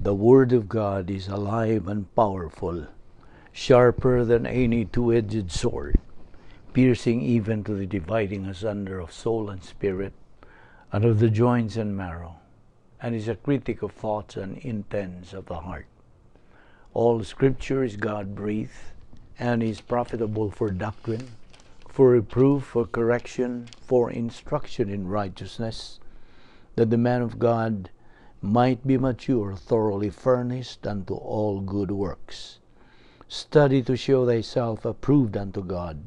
The Word of God is alive and powerful, sharper than any two-edged sword, piercing even to the dividing asunder of soul and spirit, and of the joints and marrow, and is a critic of thoughts and intents of the heart. All Scripture is God-breathed, and is profitable for doctrine, for reproof, for correction, for instruction in righteousness, that the man of God might be mature, thoroughly furnished unto all good works. Study to show thyself approved unto God,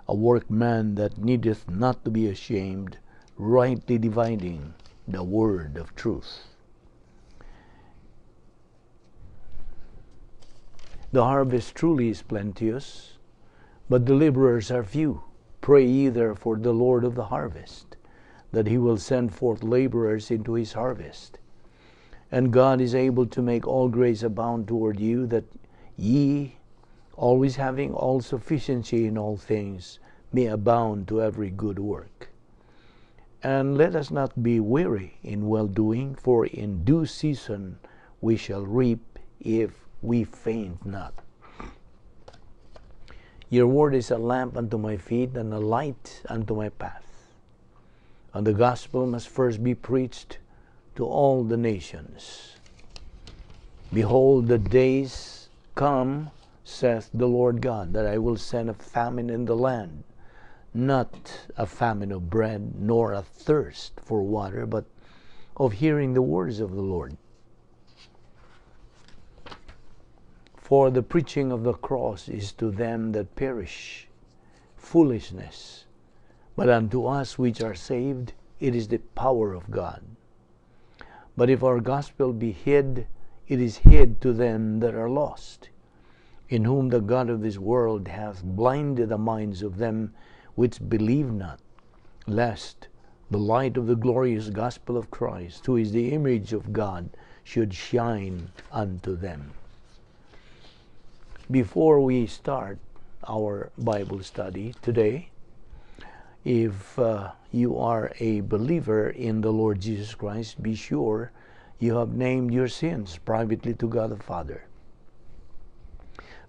a workman that needeth not to be ashamed, rightly dividing the word of truth. The harvest truly is plenteous, but the laborers are few. Pray ye therefore the Lord of the harvest, that he will send forth laborers into his harvest. And God is able to make all grace abound toward you, that ye, always having all sufficiency in all things, may abound to every good work. And let us not be weary in well-doing, for in due season we shall reap if we faint not. Your word is a lamp unto my feet and a light unto my path. And the gospel must first be preached to all the nations. Behold, the days come, saith the Lord God, that I will send a famine in the land, not a famine of bread, nor a thirst for water, but of hearing the words of the Lord. For the preaching of the cross is to them that perish foolishness, but unto us which are saved it is the power of God. But if our gospel be hid, it is hid to them that are lost, in whom the God of this world hath blinded the minds of them which believe not, lest the light of the glorious gospel of Christ, who is the image of God, should shine unto them. Before we start our Bible study today, if you are a believer in the Lord Jesus Christ, be sure you have named your sins privately to God the Father.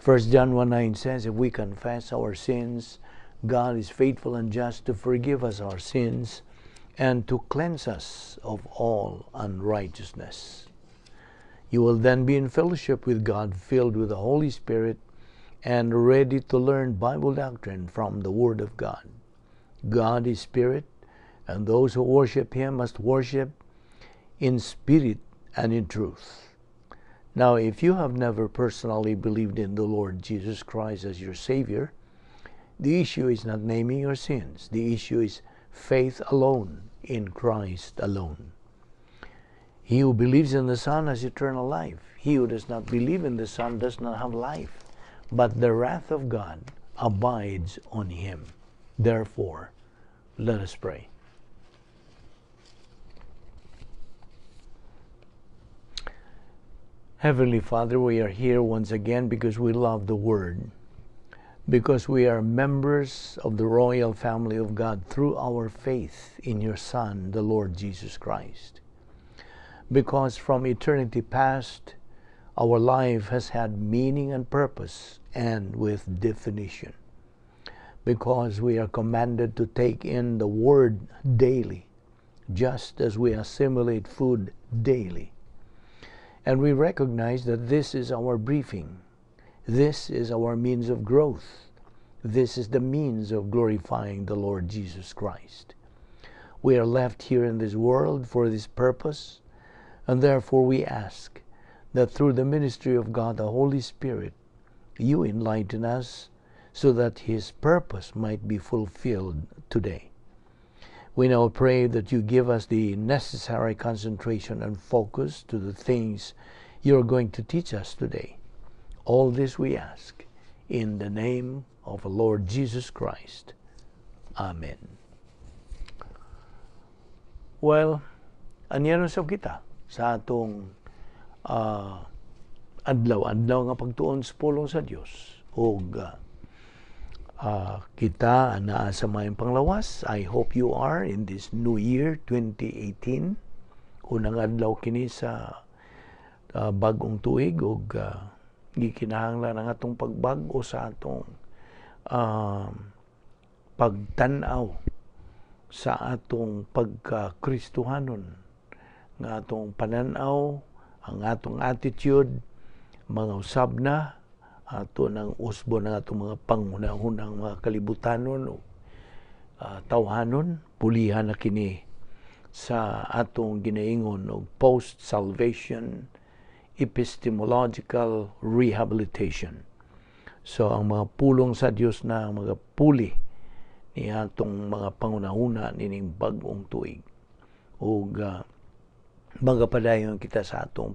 1 John 1:9 says, if we confess our sins, God is faithful and just to forgive us our sins and to cleanse us of all unrighteousness. You will then be in fellowship with God, filled with the Holy Spirit, and ready to learn Bible doctrine from the Word of God. God is Spirit, and those who worship Him must worship in spirit and in truth. Now, if you have never personally believed in the Lord Jesus Christ as your Savior, the issue is not naming your sins. The issue is faith alone in Christ alone. He who believes in the Son has eternal life. He who does not believe in the Son does not have life, but the wrath of God abides on him. Therefore, let us pray. Heavenly Father, we are here once again because we love the Word, because we are members of the royal family of God through our faith in your Son, the Lord Jesus Christ. Because from eternity past, our life has had meaning and purpose and with definition. Because we are commanded to take in the Word daily, just as we assimilate food daily. And we recognize that this is our briefing. This is our means of growth. This is the means of glorifying the Lord Jesus Christ. We are left here in this world for this purpose, and therefore we ask that through the ministry of God, the Holy Spirit, you enlighten us so that His purpose might be fulfilled today. We now pray that you give us the necessary concentration and focus to the things you're going to teach us today. All this we ask in the name of our Lord Jesus Christ. Amen. Well, anya na sab kita sa atong adlaw-adlaw nga pagtuon sa pulong sa Dios. Ug kita naa sa maayong panglawas. I hope you are in this new year 2018. Unang adlaw kini sa Bagong tuig ug gikinahanglan ang atong pagbag-o sa atong pagtan-aw sa atong pagka-Kristohanon, nga atong pananaw, ang atong attitude, mga usab na ato nang usbon ang atong mga panghunahunang mga kalibutanon o tawhanon, pulihan na kini sa atong ginaingon og post-salvation epistemological rehabilitation. So ang mga pulong sa Dios na mga puli ni atong mga pangunahuna nining bag-ong tuig. Ug magapadayon kita sa atong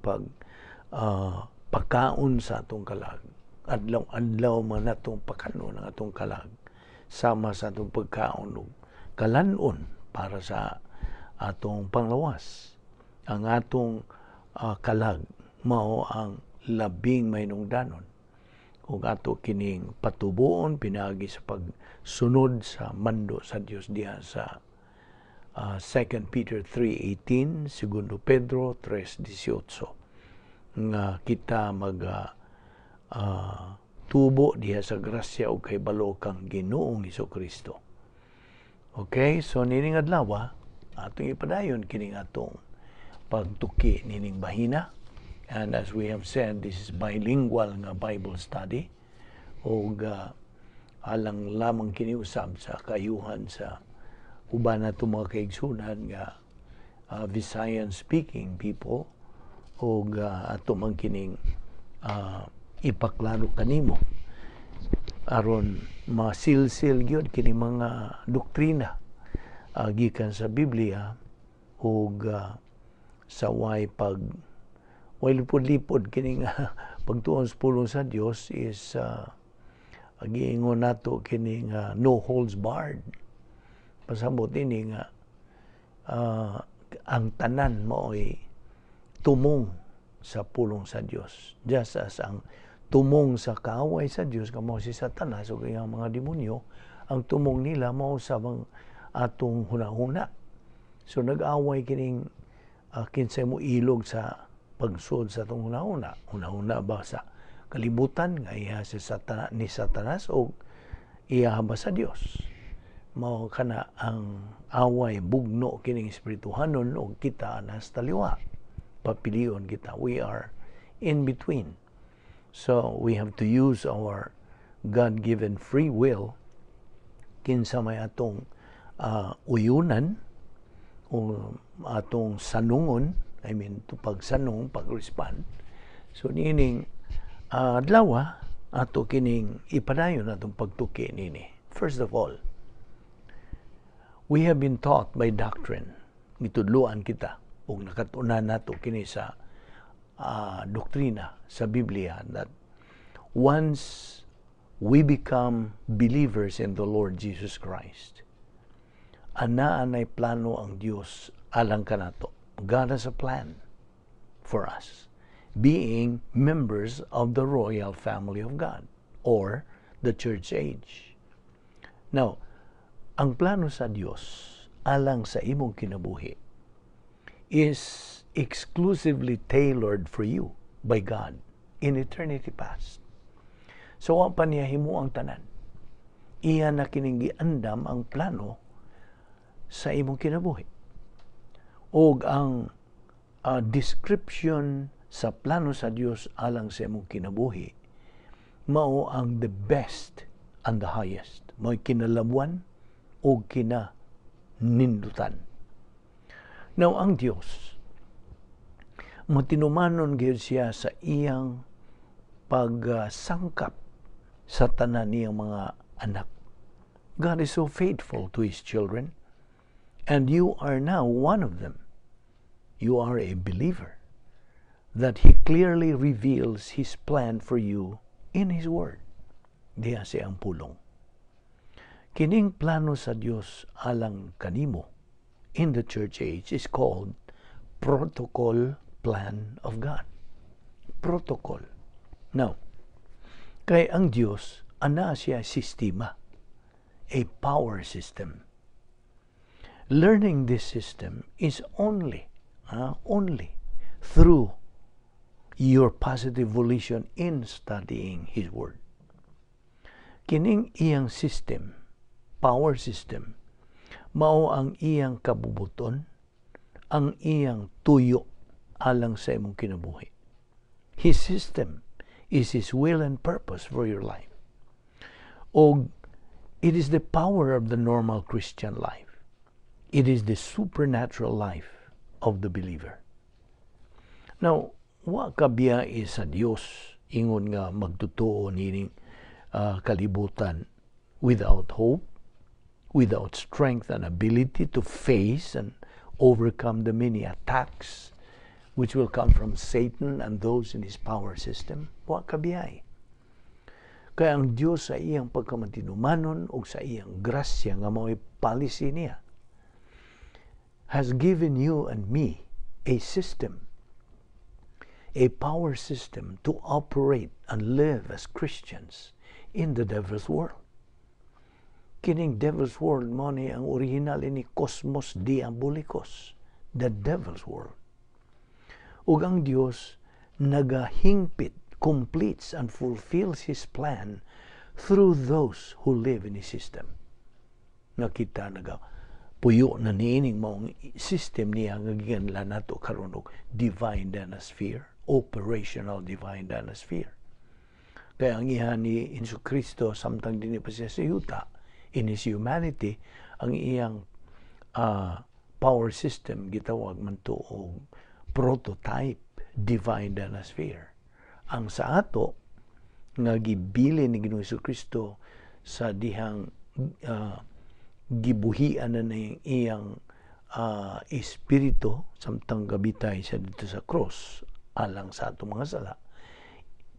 pagkaon sa atong kalag. Adlaw-adlaw man atong pakanon ang atong kalag sama sa atong pagkaon ug kalanon para sa atong panglawas. Ang atong kalag mao ang labing mahinungdanon ug ato kining patubuon pinaagi sa pagsunod sa mando sa Dios diha sa 2 Peter 3:18, Segundo Pedro 3:18, nga kita mag tubo diha sa grasya ug kahibalo kang Ginoong Kristo. Okay, so nining adlaw atong ipadayon kining atong pagtuki nining bahina. And as we have said, this is bilingual nga Bible study ug alang lamang kini usab sa kayuhan sa uban nato mga kaigsunan nga Visayan speaking people ug ato man kining ipaklaro kanimo aron masilsil gyud kini mga doktrina gikan sa Biblia ug sa way pag way lipod-lipod kining pagtuon sa pulong sa Dios is giingon nato kining no holds barred. Pasabot ini nga ang tanan maoy tumong sa pulong sa Dios, just as ang tumong sa kaaway sa Dios kamo si Satanas ug iyang mga demonyo, ang tumong nila mao sa ang atong hunahuna. So nag-away kining kinsay mo ilog sa pagsuod sa atong hunahuna. Hunahuna ba sa kalibutan nga iya si Satana, ni Satanas, o iya ba sa Dios? Mao kana ang away, bugno kining espirituhanon og kita nas taliwa. Papilion kita. We are in between. So we have to use our God-given free will kinsa may atong uyunan o atong sanungon, I mean, to pagsanong, pag-respond. So, niining adlaw, ato kining ipadayon atong pagtuki nini. First of all, we have been taught by doctrine. Gitudloan kita ug nakatunan nato kini sa doktrina sa Biblia that once we become believers in the Lord Jesus Christ, anaa nay plano ang Dios alang kanato. God has a plan for us, being members of the royal family of God or the church age. Now, ang plano sa Dios alang sa imong kinabuhi is exclusively tailored for you by God in eternity past. So, wa pa niya himo ang tanan. Iya na kining giandam ang plano sa imong kinabuhi. Og ang description sa plano sa Dios alang sa imong kinabuhi mao ang the best and the highest. Mao'y kinalabwan o kinanindutan. Now, ang Dios, matinumanon gyud siya sa iyang pagsangkap sa tanan niyang mga anak. God is so faithful to His children, and you are now one of them. You are a believer that He clearly reveals His plan for you in His Word. Diha sa iyang pulong. Kining plano sa Dios alang kanimo in the church age is called protocol plan of God. Protocol. Now, kay ang Dios ana siya sistema, a power system. Learning this system is only through Your positive volition in studying His Word. Kining iyang system, power system, mao ang iyang kabubuton, ang iyang tuyo alang sa imong kinabuhi. His system is His will and purpose for your life. Og it is the power of the normal Christian life. It is the supernatural life of the believer. Now, wa kabiyae sa Dios ingon nga magtotoo nining kalibutan without hope, without strength and ability to face and overcome the many attacks which will come from Satan and those in his power system. Wa kabiyae. Kaya ang Dios sa iyang pagkamatinumanon o sa iyang grasya nga mao'y policy niya has given you and me a system, a power system to operate and live as Christians in the devil's world. Kining devil's world mo ni ang original ini cosmos diabolicos, the devil's world. Ug ang Dios nagahingpit, completes and fulfills His plan through those who live in His system. Nga kita naga puyo na niining maong system niya nga giganlan nato karon og divine danasphere, operational divine danasphere. Kaya ang iha ni Hesus Kristo samtang dinhi pa siya sa yuta, in His humanity, ang iyang power system gitawag man to og prototype divine danasphere. Ang sa ato nga gibili ni Ginoong Kristo sa dihang gibuhian na na iyang espiritu samtang gabitay siya dito sa cross alang sa atong mga sala,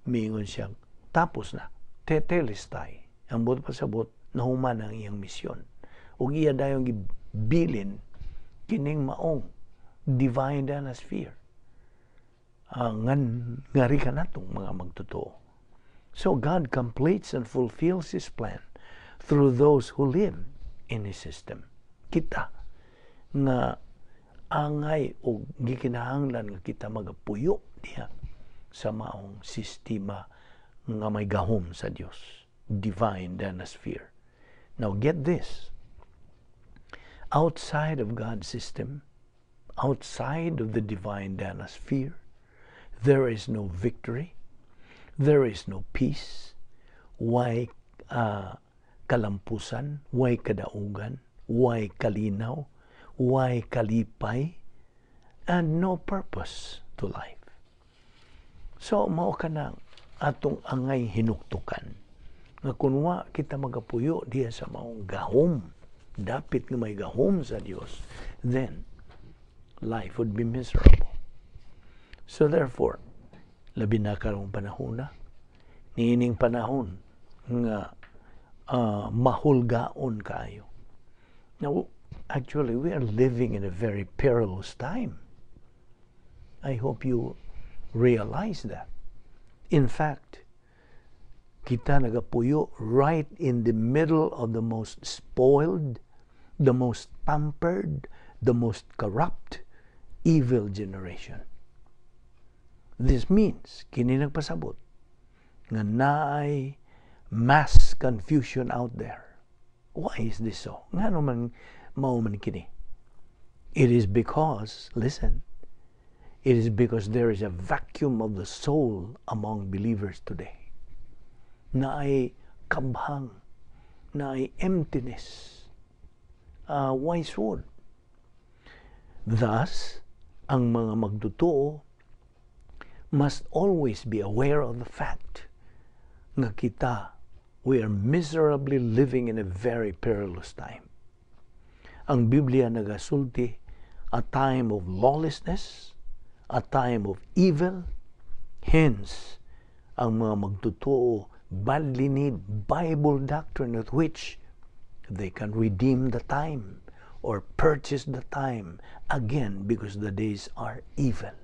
miingon siya, "Tapos na, tetelestai." Ang buot pasabot, nahuman ang iyang misyon ug iya dayong gibilin kining maong divine danasphere ngan ngari kanatong mga magtotoo. So God completes and fulfills His plan through those who live in His system. Kita nga angay o gikinahanglan nga kita magapuyo diha sa maong sistema nga may gahom sa Dios, divine danasphere. Now get this. Outside of God's system, outside of the divine danasphere, there is no victory, there is no peace, way kalampusan, way kadaugan, way kalinaw, way kalipay, and no purpose to life. So, mao ka na atong angay hinuktukan. Nga kung wa kita magapuyo diya sa maong gahom, dapit nga may gahom sa Dios, then life would be miserable. So therefore, labi na karong panahon na, niining panahon nga mahulgaon kaayo. Now, actually, we are living in a very perilous time. I hope you realize that. In fact, kita nagapuyo right in the middle of the most spoiled, the most pampered, the most corrupt, evil generation. This means, kini nagpasabot, nga naay mass confusion out there. Why is this so? Ngano man mao man kini? It is because, listen, it is because there is a vacuum of the soul among believers today. Naay kabhang, naay emptiness, way suod. Thus, ang mga magtotoo must always be aware of the fact nga kita, we are miserably living in a very perilous time. Ang Biblia nagasulti a time of lawlessness, a time of evil. Hence, ang mga magtotoo badly need Bible doctrine with which they can redeem the time or purchase the time again because the days are evil.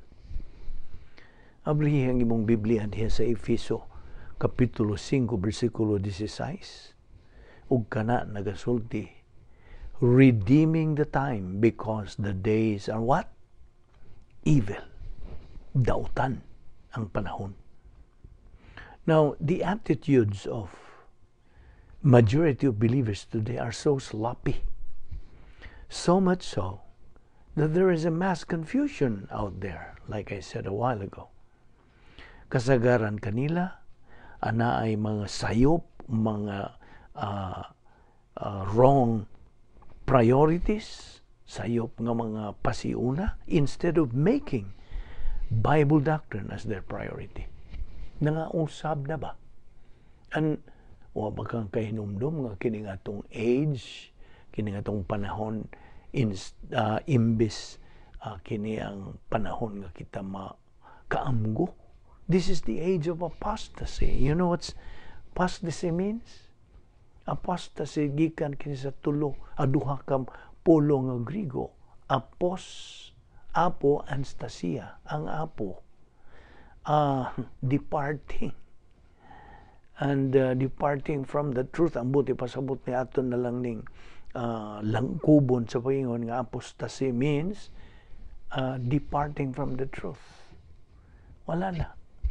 Abrihi ang imong Biblia diha sa Efeso Kapitulo 5 versikulo 16. Ug kana nagasulti, "Redeeming the time because the days are" what? Evil. Dautan. Ang panahon. Now, the attitudes of majority of believers today are so sloppy. So much so that there is a mass confusion out there, like I said a while ago. Kasagaran kanila, anaay mga sayop, mga wrong priorities, sayop nga mga pasiuna, instead of making Bible doctrine as their priority. Nangausab na ba? And wa ba kang kahinumdum nga kini atong age, kini atong panahon in, imbes kini ang panahon nga kita ma kaamgo? This is the age of apostasy. You know what's apostasy means? Apostasy gikan kini sa tulo, duha ka pulo nga Grigo. Apos, apo, anastasia. Ang apo, departing and departing from the truth. Ang buot ipasabot ni aton na lang ning langkubon sa paingon nga apostasy means departing from the truth. Wala na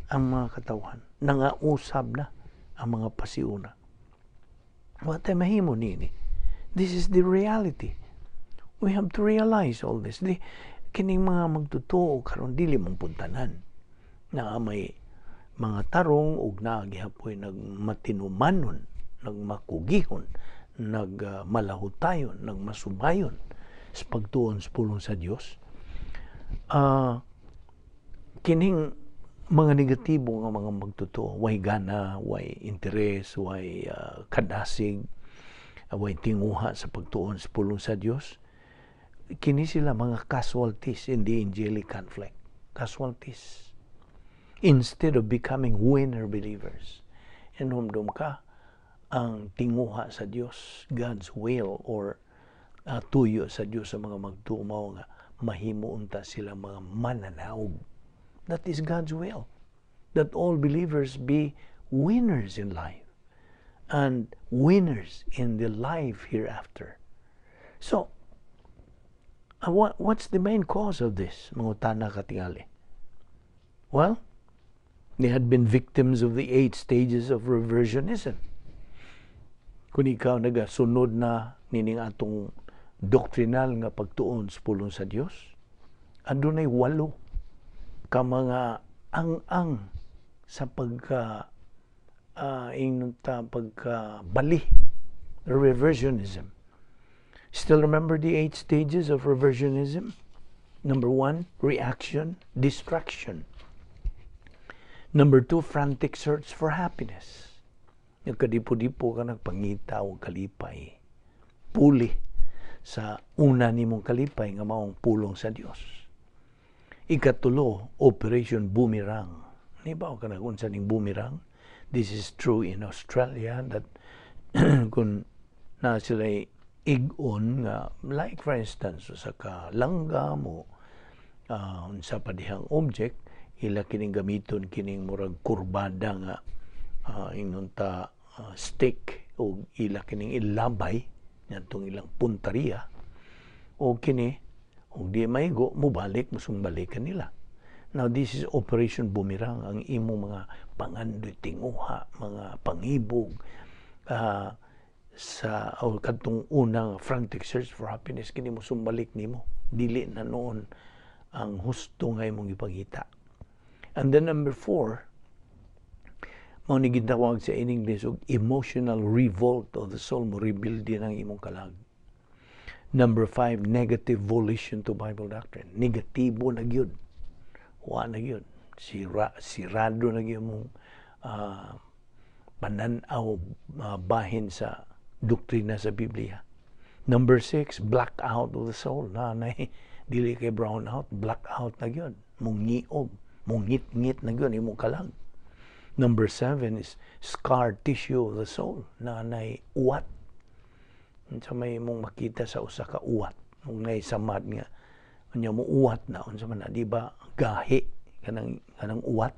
ang mga katawhan. Nangausab na ang mga pasiuna. Wa tay mahimo nini. This is the reality. We have to realize all this. Di, kining mga magtotoo karon, dili mong puntanan na may mga tarong ug naa gihapoy nagmatinumanon, nagmakugihon, nagmalahutayon, nagmasubayon sa pagtuon sa pulong sa Dios. Kining mga negatibo nga mga magtotoo, way gana, way interes, way kadasig, way tinguha sa pagtuon sa pulong sa Dios. Kini sila mga casualties in the angelic conflict. Casualties. Instead of becoming winner believers. Hinumdum ka, ang tinguha sa Dios, God's will or tuyo sa Dios sa mga magtuo nga mahimo unta sila mga mananaog. That is God's will. That all believers be winners in life and winners in the life hereafter. So, what's the main cause of this? Mangutana katingali. Well, they had been victims of the eight stages of reversionism. Kung ikaw nagasunod na nining atong doctrinal nga pagtuon sa pulong sa Dios, adunay walo ka mga ang-ang sa pagka ingnon ta pagka bali, reversionism. Still remember the eight stages of reversionism? Number one, reaction, distraction. Number two, frantic search for happiness. Nagkadipo-dipo ka, nagpangita og kalipay. Puli sa una nimong kalipay nga maong pulong sa Dios. Ikatulo, Operation Boomerang. Di ba ka nag-unsa ning boomerang? This is true in Australia that kung na sila ig-on nga, like for instance sa ka langgam o unsa pa dihang object, ila kining gamiton kining murag kurbada nga ingnon ta stick o ila kining ilabay ngadtong ilang puntariya o kini og di maigo, mubalik, musumbalik kanila. Now, this is Operation Boomerang. Ang imo mga pangandoy, tinguha, mga pangibog sa o kadtong unang frantic search for happiness, kini mo sumbalik nimo, dili na noon ang husto nga imong ipangita. And then number four, mao ni gitawag sa in English og emotional revolt of the soul, mo rebuild din ang imong kalag. Number five, negative volition to Bible doctrine. Negatibo na gyud, wa na gyud, sira, sirado na gyud mong panan-aw bahin sa doktrina sa Biblia. Number six, blackout of the soul. Na, na dili kay brown out, blackout na gyud. Mungiob, mungit-ngit na gyud imong kalag. Number seven is scar tissue of the soul. Na nay uwat. Unsa may mong makita sa usa ka uwat? Kung nay samad nga unya mo uwat na, unsa man na, di ba? Gahi kanang uwat.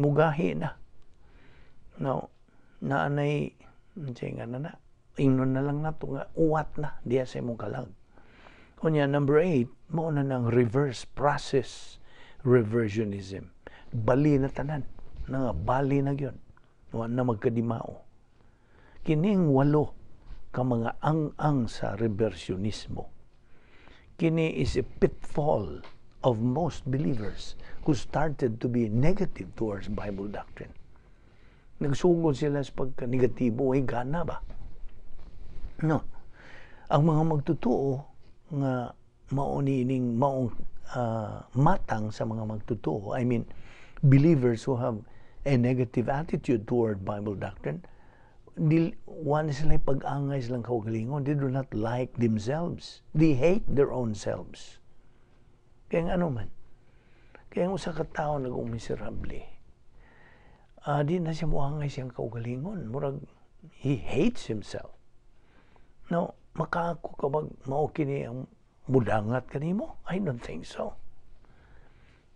Mugahi na. No, naanay unsa nga na na. Ingnon na lang nato nga uwat na diya sa imong kalag. Unya number 8, mao na nang reverse process reversionism. Bali na tanan. Nga bali na gyud. Wa na magkadimao. Kining walo ka mga ang-ang sa reversionismo. Kini is a pitfall of most believers who started to be negative towards Bible doctrine. Nagsugod sila sa pagka-negatibo, ay gana ba? No. Ang mga magtotoo nga mao niining maong matang sa mga magtotoo, I mean, believers who have a negative attitude toward Bible doctrine, di, wala sila pag-angay silang kaugalingon. They do not like themselves. They hate their own selves. Kaya nga ano man, kaya ang usa ka tawo nag-miserable, di na siya muangay siyang kaugalingon. Murag, he hates himself. Now, makaako ka bag mao kini ang mudangat kanimo? I don't think so.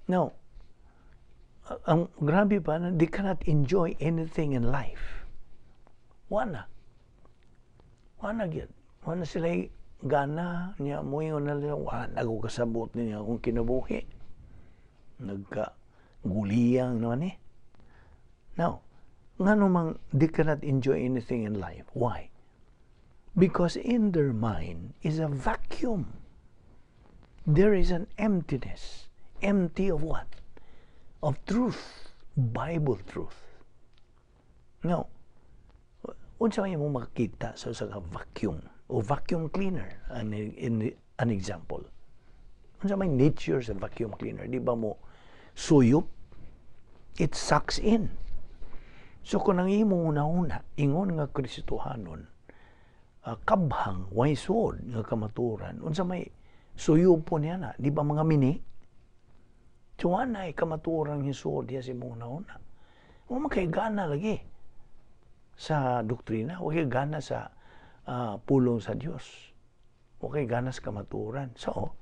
Now, ang grabe pa, they cannot enjoy anything in life. Wala. Wala gyud. Wala sila gana niya, moingon na nila, "Wala ko kasabot niya akong kinabuhi. Nagka guliyang naman eh." Now, ngano mang they cannot enjoy anything in life? Why? Because in their mind is a vacuum. There is an emptiness. Empty of what? Of truth. Bible truth. Now, unsa may mo makita sa usa ka vacuum o vacuum cleaner, an example? Unsa may nature sa vacuum cleaner? Di ba mo suyop? It sucks in. So kung ang imong una-una, ingon nga Kristohanon, kabhang, way suod nga kamaturan, unsa may suyupon niya na, di ba mga mini? So ay kamaturan hisuod diya sa imong una-una. Wa man kay gana lagi sa doktrina, wa kay gana sa pulong sa Dios. Wa kay gana sa kamaturan. So,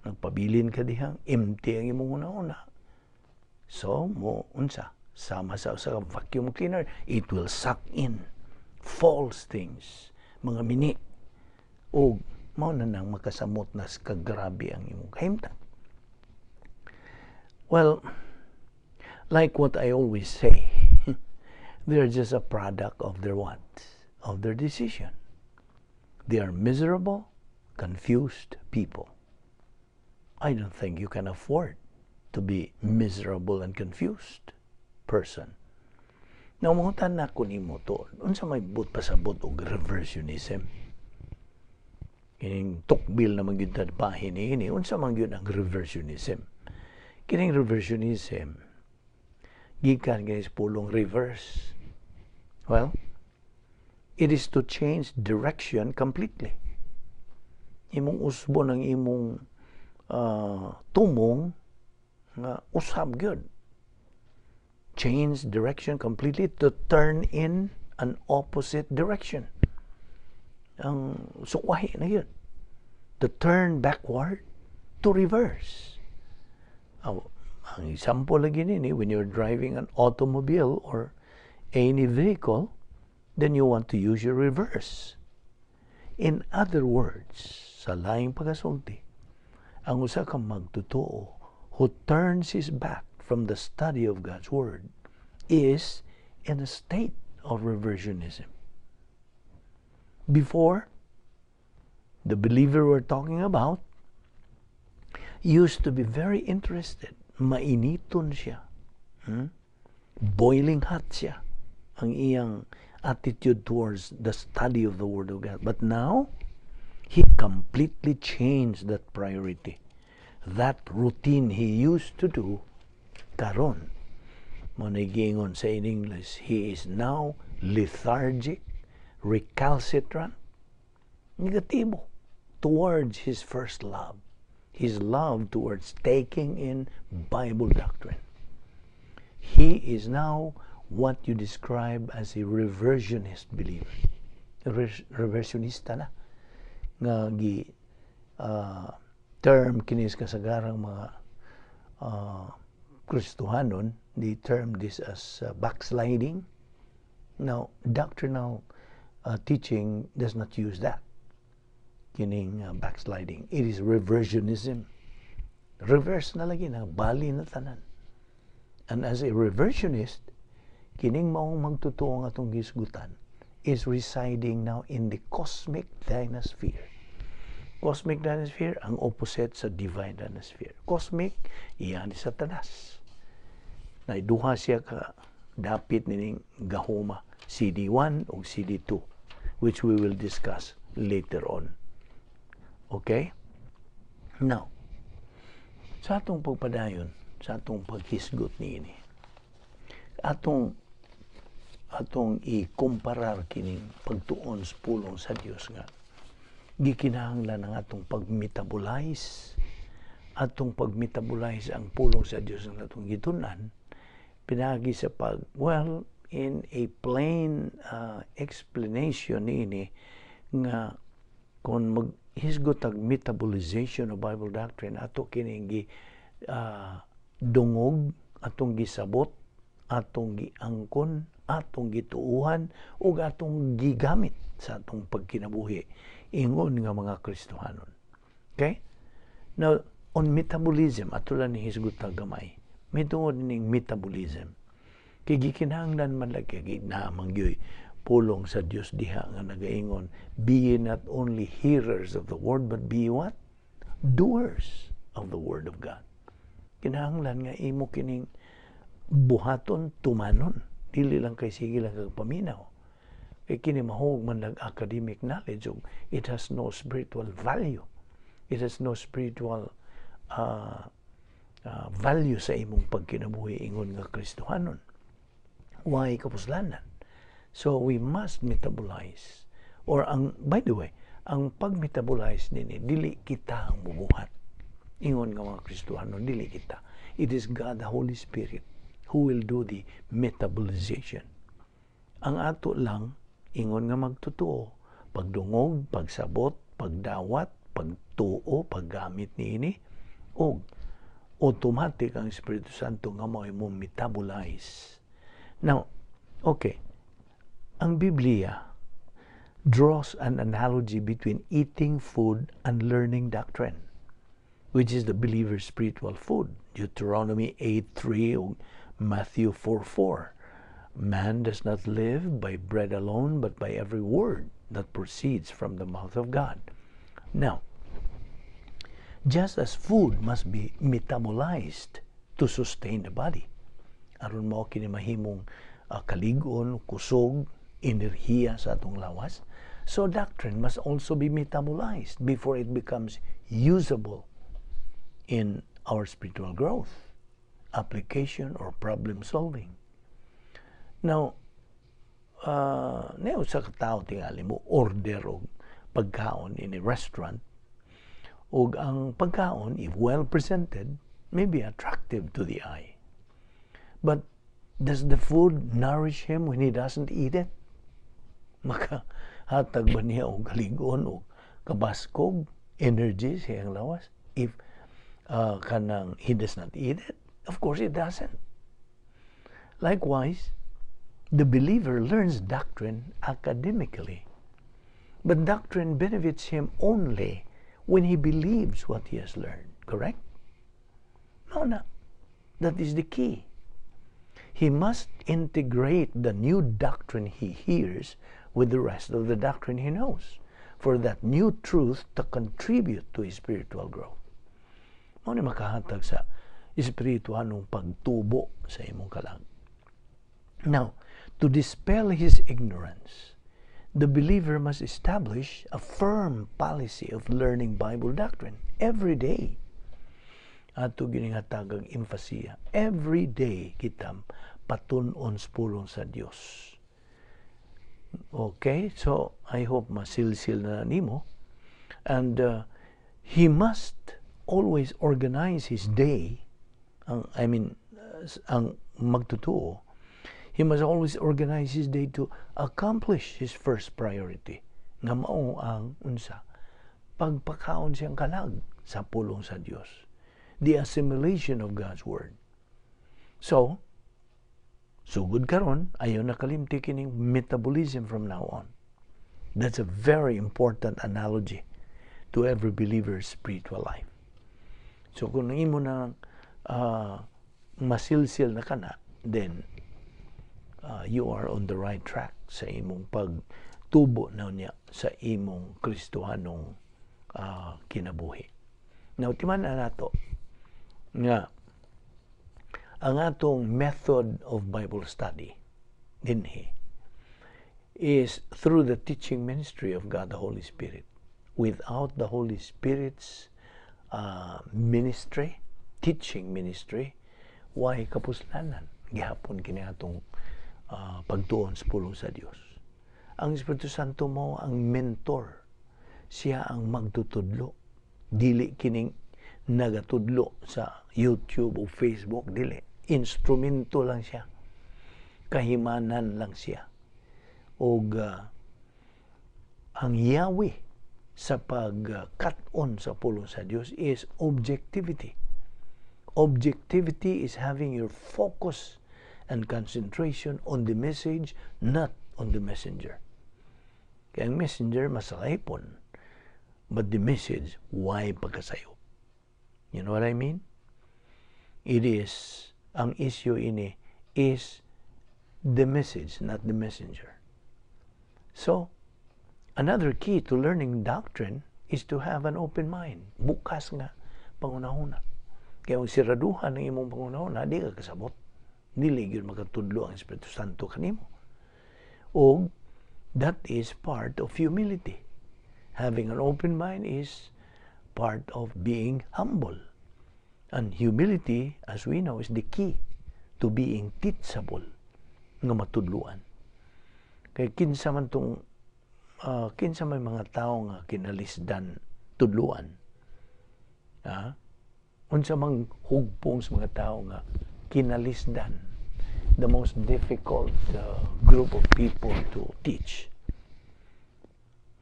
nagpabilin ka dihang empty ang imong una-una. So, mo unsa? Sama sa vacuum cleaner, it will suck in false things, mga mini. O mao na nang makasamot na kagrabe ang imong kahimtang. Well, like what I always say, they're just a product of their what? Of their decision. They are miserable, confused people. I don't think you can afford to be miserable and confused person. Now, mangutana ko nimo to, unsa may buot pasabot og reversionism? Kining tukbil na man gyud bahin ini, unsa man gyud ang reversionism? Kining reversionism, gikan kini sa pulong reverse. Well, it is to change direction completely. Imong usbon ang imong tumong nga usab gyud. Change direction completely, to turn in an opposite direction. Ang sukwahi na yun. To turn backward, to reverse. Ang example lagi nini, when you're driving an automobile or any vehicle, then you want to use your reverse. In other words, sa laing pagasulti, ang usa ka magtotoo who turns his back from the study of God's Word is in a state of reversionism. Before, the believer we're talking about used to be very interested. Mainiton siya. Boiling hot siya. Ang iyang attitude towards the study of the Word of God. But now, he completely changed that priority. That routine he used to do, karon, mo giingon sa in English, he is now lethargic, recalcitrant, negatibo towards his first love, his love towards taking in Bible doctrine. He is now what you describe as a reversionist believer. Reversionista na nga gi term kini sa kasagarang mga Kristohanon. They term this as backsliding. Now, doctrinal teaching does not use that kining backsliding. It is reversionism. Reverse na lagi na, bali na tanan. And as a reversionist, kining maong magtotoo nga atong gisgutan is residing now in the cosmic dynasphere. Cosmic dynasphere, ang opposite sa divine dynasphere. Cosmic, iya ni Satanas. Na duha siya ka dapit nining gahoma, CD1 o CD2, which we will discuss later on. Okay? Now, sa atong pagpadayon, sa atong paghisgot niini, atong ikumparar kining pagtuon sa pulong sa Dios nga gikinahanglan ang atong pag-metabolize ang pulong sa Dios nga atong gitun-an pinaagi sa pag, well, in a plain explanation niini nga kung maghisgot ang metabolization of Bible doctrine, ato kining gi dungog, atong gisabot, atong giangkon, atong gituuhan ug atong gigamit sa atong pagkinabuhi ingon nga mga Kristohanon. Okay? Now, on metabolism, ato lang ni hisgot ta gamay. May tungod ning metabolism. Kay gikinahanglan man lagi na mangyoy pulong sa Dios diha nga nagaingon, "Be ye not only hearers of the word, but be what? Doers of the word of God." Kinahanglan nga imo kining buhaton, tumanon, dili lang kay sige lang kag paminaw. Kay kini mahog man lang academic knowledge ug it has no spiritual value. It has no spiritual value sa imong pagkinabuhi ingon nga Kristohanon. Why kapuslanan? So we must metabolize. Or ang, by the way, ang pag-metabolize nini, dili kita ang bubuhat. Ingon nga mga Kristohanon, dili kita. It is God the Holy Spirit who will do the metabolization. Ang ato lang, ingon nga magtotoo, pagdungog, pagsabot, pagdawat, pagtuo, paggamit niini, og automatic ang Espiritu Santo nga mao mo metabolize. Now, okay, ang Biblia draws an analogy between eating food and learning doctrine, which is the believer's spiritual food. Deuteronomy 8:3 o Matthew 4:4. "Man does not live by bread alone, but by every word that proceeds from the mouth of God." Now, just as food must be metabolized to sustain the body, aron mao kini mahimong kalig-on, kusog, enerhiya sa atong lawas, so doctrine must also be metabolized before it becomes usable in our spiritual growth, application, or problem solving. Now, sa katao tingali mo order og pagkaon in a restaurant ug ang pagkaon, if well presented, may be attractive to the eye. But does the food nourish him when he doesn't eat it? Makahatag ba niya og kalig-on o kabaskog, energy sa iyang lawas if kanang he does not eat it? Of course it doesn't. Likewise, the believer learns doctrine academically. But doctrine benefits him only when he believes what he has learned. Correct? No. That is the key. He must integrate the new doctrine he hears with the rest of the doctrine he knows for that new truth to contribute to his spiritual growth. Mao ni makahatag sa espirituhanong pagtubo sa imong kalag. Now, to dispel his ignorance, the believer must establish a firm policy of learning Bible doctrine every day. Ato gining hatagag emphasis. Every day kita patun-on sa pulong sa Dios. Okay, so I hope masilsil na nimo. And he must always organize his day. Ang, I mean, ang magtotoo, he must always organize his day to accomplish his first priority. Nga mao ang unsa? Pagpakaon siyang kalag sa pulong sa Dios. The assimilation of God's Word. So, sugod karon, ayaw na kalimti kining metabolism from now on. That's a very important analogy to every believer's spiritual life. So kung imo na Masilsil na kana, then you are on the right track sa imong pagtubo na niya sa imong Kristohanong kinabuhi. Now, timan nato nga ang atong method of Bible study dinhi is through the teaching ministry of God the Holy Spirit. Without the Holy Spirit's ministry, teaching ministry, way kapuslanan gihapon kini atong pagtuon sa pulong sa Dios. Ang Espiritu Santo mao ang mentor. Siya ang magtutudlo. Dili kining nagatudlo sa YouTube o Facebook, dili. Instrumento lang siya. Kahimanan lang siya. Og ang yawi sa pagkat-on sa pulong sa Dios is objectivity. Objectivity is having your focus and concentration on the message, not on the messenger. Kay ang messenger masalipon, but the message, way pagkasayop? You know what I mean? It is, ang issue ini is the message, not the messenger. So, another key to learning doctrine is to have an open mind. Bukas nga panghunahuna. Kay kung siraduhan ang imong panghunahuna, di ka kasabot. Dili gyud makatudlo ang Espiritu Santo kanimo. O that is part of humility. Having an open mind is part of being humble. And humility, as we know, is the key to being teachable nga matudluan. Kay kinsa man mga tao nga kinalisdan tudluan? Ha? Unsa mang hugpong sa mga tao nga kinalisdan? The most difficult group of people to teach.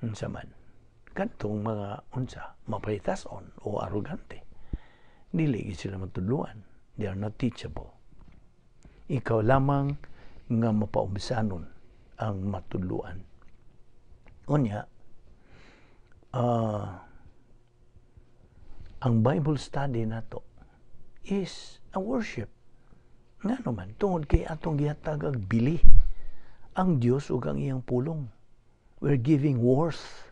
Unsa man? Kadtong mga unsa, mapaytason o arugante. Dili gid sila matudluan. They are not teachable. Ikaw lamang nga mapaubsanon ang matudluan. Unya, ang Bible study nato is a worship. Nga naman, tungod kay atong gihatag og bili ang Dios ug ang iyang pulong. We're giving worth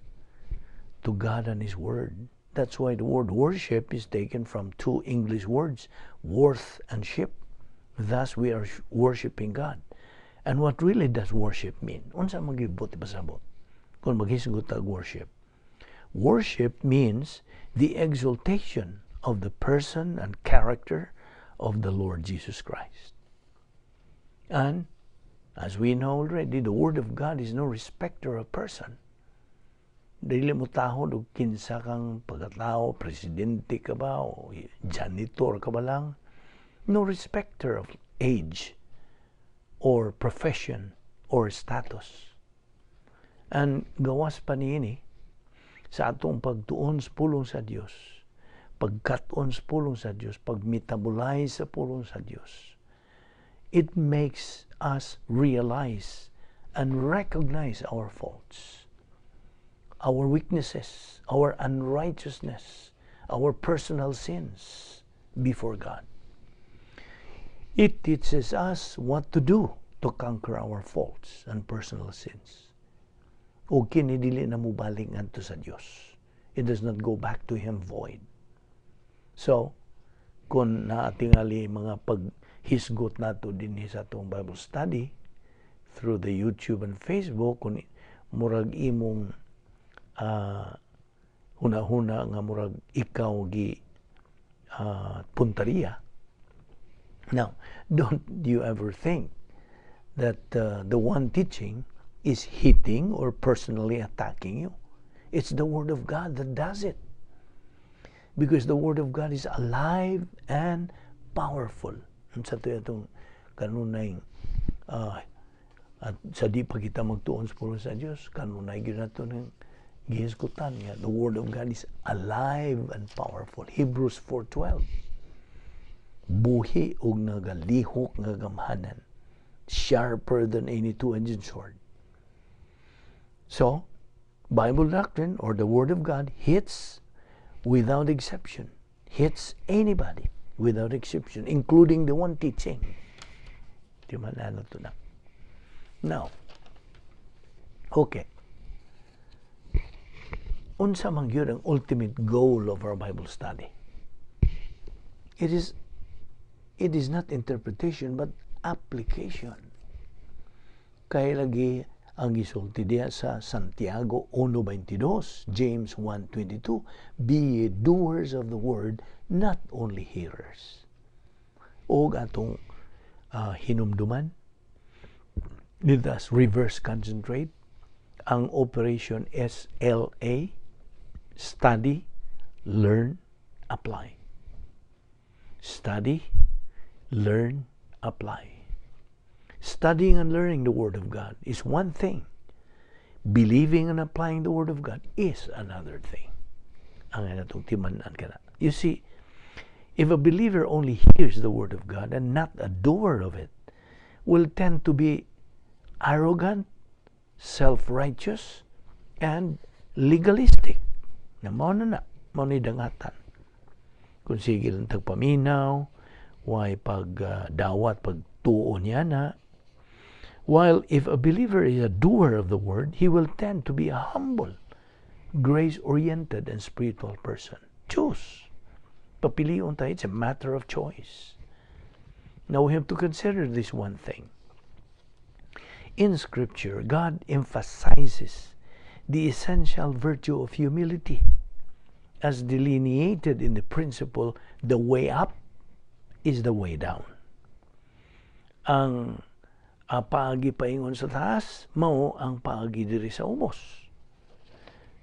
to God and His Word. That's why the word "worship" is taken from two English words, "worth" and "ship." Thus, we are worshiping God. And what really does worship mean? Unsa magibot pasabot kung maghisgot tag worship? Worship means the exaltation of the person and character of the Lord Jesus Christ. And as we know already, the Word of God is no respecter of person. Dili mo tahod og kinsa kang pagkatao, presidente ka ba o janitor ka ba lang. No respecter of age or profession or status. And gawas pa niini, sa atong pagtuon sa pulong sa Dios, pagkat-on sa pulong sa Dios, pag-metabolize sa pulong sa Dios, it makes us realize and recognize our faults, our weaknesses, our unrighteousness, our personal sins before God. It teaches us what to do to conquer our faults and personal sins. O kini dili na mubalik ngadto sa Dios. It does not go back to Him void. So, kung naatingali mga paghisgot nato dinhi sa atong Bible study through the YouTube and Facebook, kung murag imong huna-huna nga murag ikaw gi puntariya. Now, don't you ever think that the one teaching is hitting or personally attacking you. It's the Word of God that does it. Because the Word of God is alive and powerful. Sa to itong kanunay at sa di pa kita magtuon sa pulong sa Dios, kanunay gyud nato ng gihisgutan nga the Word of God is alive and powerful. Hebrews 4:12. Buhi ug nagalihok nga gamhanan, sharper than any two-edged sword. So, Bible doctrine or the Word of God hits without exception, hits anybody, Without exception, including the one teaching. Di man to na. Now, okay. Unsa man gyud ang ultimate goal of our Bible study? It is not interpretation but application. Kay lagi ang gisulti diha sa Santiago 1:22, James 1:22, "Be ye doers of the word, not only hearers." Og atong hinumduman, let us reverse concentrate ang Operation SLA: study, learn, apply. Study, learn, apply. Studying and learning the Word of God is one thing. Believing and applying the Word of God is another thing. Ang atong timan-an kana. You see, if a believer only hears the Word of God and not a doer of it, will tend to be arrogant, self-righteous, and legalistic. Na mao na na, mao ni dangatan. Kung sige lang tagpaminaw, way pag dawat, pagtuo niya na. While if a believer is a doer of the word, he will tend to be a humble, grace-oriented, and spiritual person. Choose. Papilion tayo. It's a matter of choice. Now we have to consider this one thing. In Scripture, God emphasizes the essential virtue of humility as delineated in the principle, "The way up is the way down." Ang paagi paingon sa taas, mao ang paagi diri sa ubos.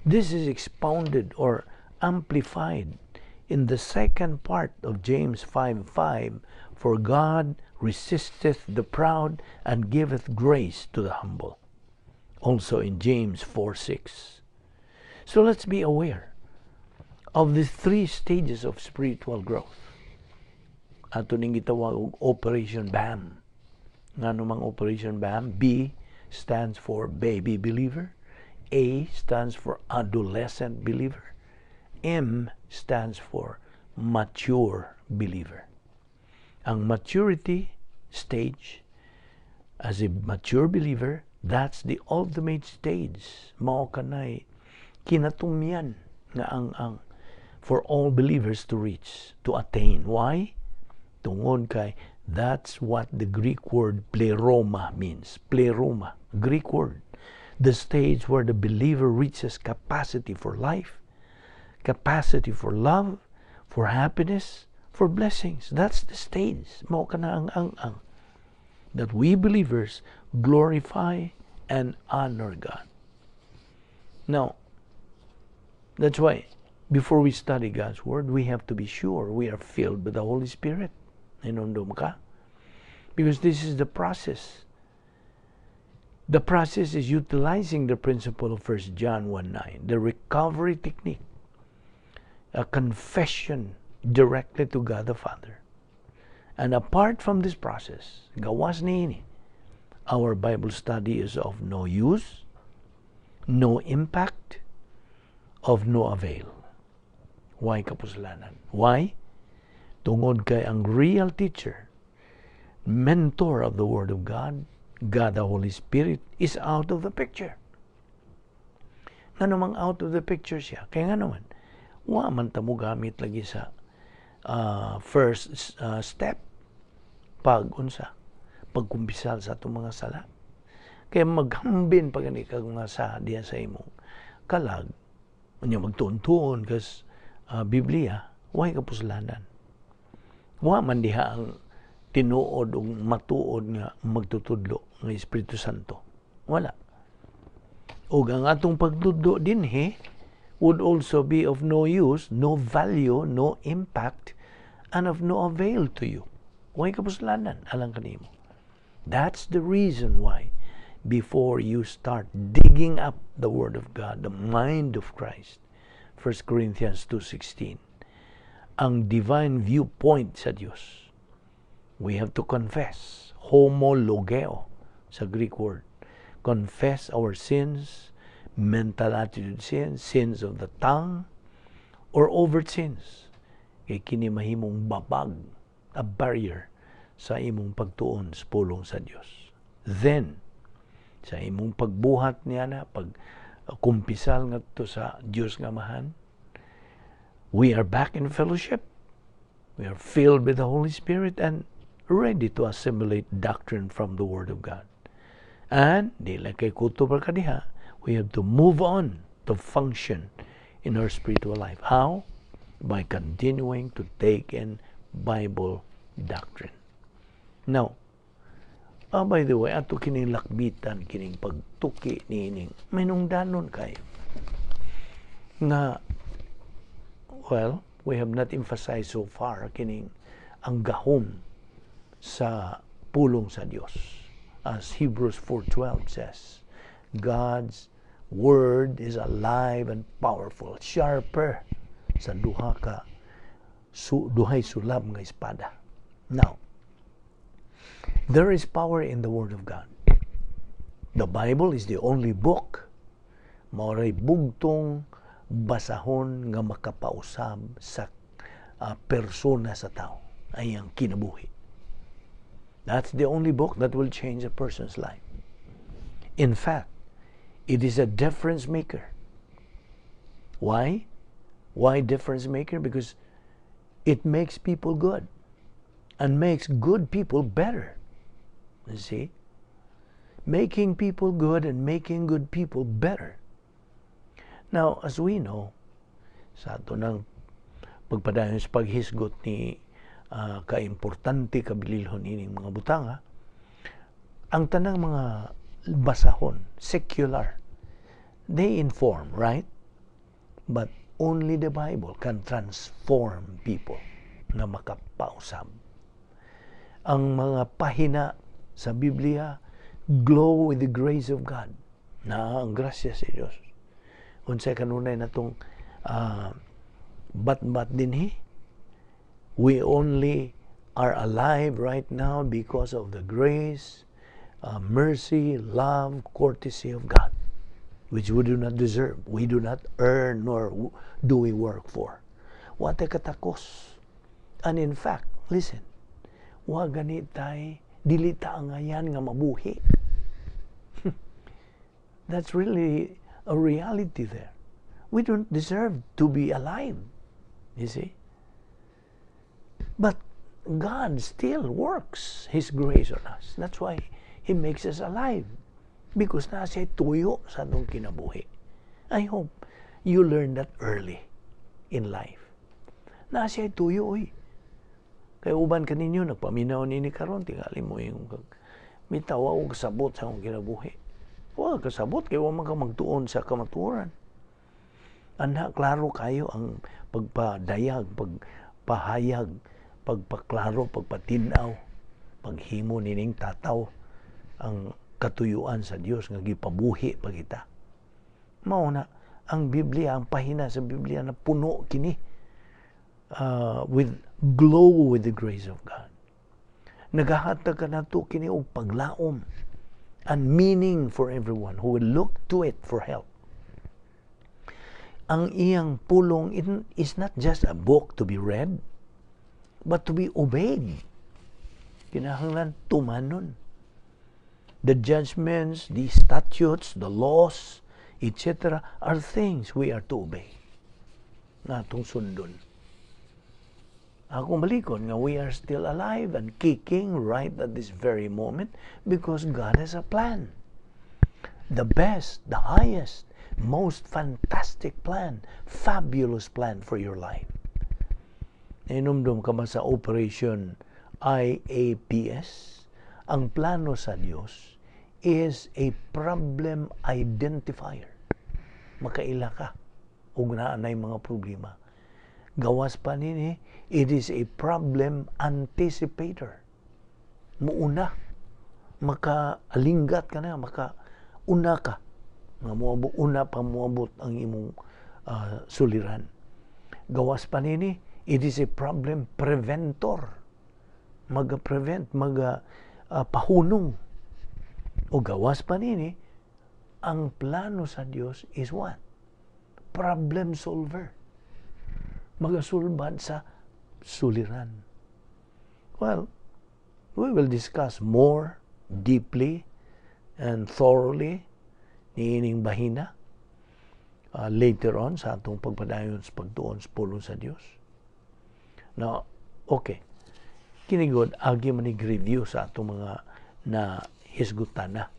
This is expounded or amplified in the second part of James 5:5, "For God resisteth the proud and giveth grace to the humble." Also in James 4:6. So let's be aware of the three stages of spiritual growth. Ato ning gitawag og Operation BAM. Ngano mang Operation BAM? B stands for baby believer. A stands for adolescent believer. M stands for mature believer. Ang maturity stage, as a mature believer, that's the ultimate stage. Mao kanay kinatumyan nga ang for all believers to reach, to attain. Why? Tungod kay that's what the Greek word pleroma means. Pleroma, Greek word. The stage where the believer reaches capacity for life, capacity for love, for happiness, for blessings. That's the stage. Mao kana ang that we believers glorify and honor God. Now, that's why before we study God's Word, we have to be sure we are filled with the Holy Spirit. Hinumdum ka? Because this is the process. The process is utilizing the principle of 1 John 1:9, the recovery technique, a confession directly to God the Father. And apart from this process, gawas niini, our Bible study is of no use, no impact, of no avail. Way kapuslanan? Why? Tungod kay ang real teacher, mentor of the Word of God, God the Holy Spirit, is out of the picture. Nga namang out of the picture siya? Kaya nga naman, wa man ta mo gamit lagi sa first step pag unsa pagkumpisal sa atong mga sala. Kaya maghambin pa gani kag mga sa diya sa imong kalag, unya magtuon-tuon kas Biblia, way kapuslanan. Wa man diha ang tinuod ug matuod nga magtutudlo nga Espiritu Santo. Wala. Ug ang atong pagtudlo dinhi would also be of no use, no value, no impact, and of no avail to you. Way kapuslanan alang kanimo. That's the reason why before you start digging up the Word of God, the mind of Christ, 1 Corinthians 2:16, ang divine viewpoint sa Dios, we have to confess, homologeo sa Greek word, confess our sins, mental attitude sins, sins of the tongue, or overt sins. Kay kini mahimong babag, a barrier sa imong pagtuon sa pulong sa Dios. Then, sa imong pagbuhat niya na, pag kumpisal ngadto sa Dios nga Amahan, we are back in fellowship. We are filled with the Holy Spirit and ready to assimilate doctrine from the Word of God. And, di lang kay kutob ka diha, we have to move on to function in our spiritual life. How? By continuing to take in Bible doctrine. Now, by the way, ato kining lakbitan, kining pagtuki niining, minungdanon kayo. Nga, well, we have not emphasized so far kining ang gahom sa pulong sa Dios. As Hebrews 4:12 says, "God's word is alive and powerful, sharper sa duha ka duhay sulab nga espada." Now, there is power in the Word of God. The Bible is the only book maoray bugtong basahon nga makapausab sa persona sa tao ay ang kinabuhi. That's the only book that will change a person's life. In fact, it is a difference maker. Why? Why difference maker? Because it makes people good and makes good people better. You see? Making people good and making good people better. Now, as we know, sa ato ng pagpadayon sa paghisgot ni kaimportante kabililhon ining mga butanga, ang tanang mga basahon, secular, they inform, right? But only the Bible can transform people na makapausab. Ang mga pahina sa Biblia glow with the grace of God. Na ang grasya sa Diyos. Unsay kanunay natong bat-bat dinhi, we only are alive right now because of the grace, mercy, love, courtesy of God, which we do not deserve. We do not earn nor do we work for. Wa tay katakos. And in fact, listen, wa gani tay dili ta angayan nga mabuhi. That's really a reality there. We don't deserve to be alive, you see. But God still works His grace on us. That's why He makes us alive. Because naa siya'y tuyo sa atong kinabuhi. I hope you learn that early in life. Naa siya'y tuyo, oy. Kay uban kaninyo, nagpaminaw nini karon, tingali mo yung mitawa og kasabot sa akong kinabuhi. Wa kasabot kay wa man ka magtuon sa kamatuoran. Ana, klaro kayo ang pagpadayag, pagpahayag, pagpaklaro, pagpatinaw, paghimo nining tataw ang katuyuan sa Dios nga gipabuhi pa kita. Mao na ang Biblia, ang pahina sa Biblia na puno kini with glow with the grace of God. Nagahatag kanato kini og paglaom and meaning for everyone who will look to it for help. Ang iyang pulong is not just a book to be read, but to be obeyed. Kinahanglan tumanon. The judgments, the statutes, the laws, etc. are things we are to obey. Natong sundon. Akong balikon nga we are still alive and kicking right at this very moment because God has a plan. The best, the highest, most fantastic plan, fabulous plan for your life. Nahinumdum ka ba sa Operation IAPS? Ang plano sa Dios is a problem identifier. Makaila ka ug naa nay mga problema. Gawas pa nini, it is a problem anticipator. Muuna, makaalinggat ka na, makauna ka. Nga muabot, una pa muabot ang imong suliran. Gawas pa nini, it is a problem preventor. Maga-prevent, maga pahunong. O gawas pa nini, ang plano sa Dios is what? Problem solver. Magasulbad sa Suliran. Well, we will discuss more deeply and thoroughly niining bahina later on sa atong pagpadayon sa pagtuon sa pulong sa Dios. Now, okay. Kini gud agi man review sa atong mga na hisgutan na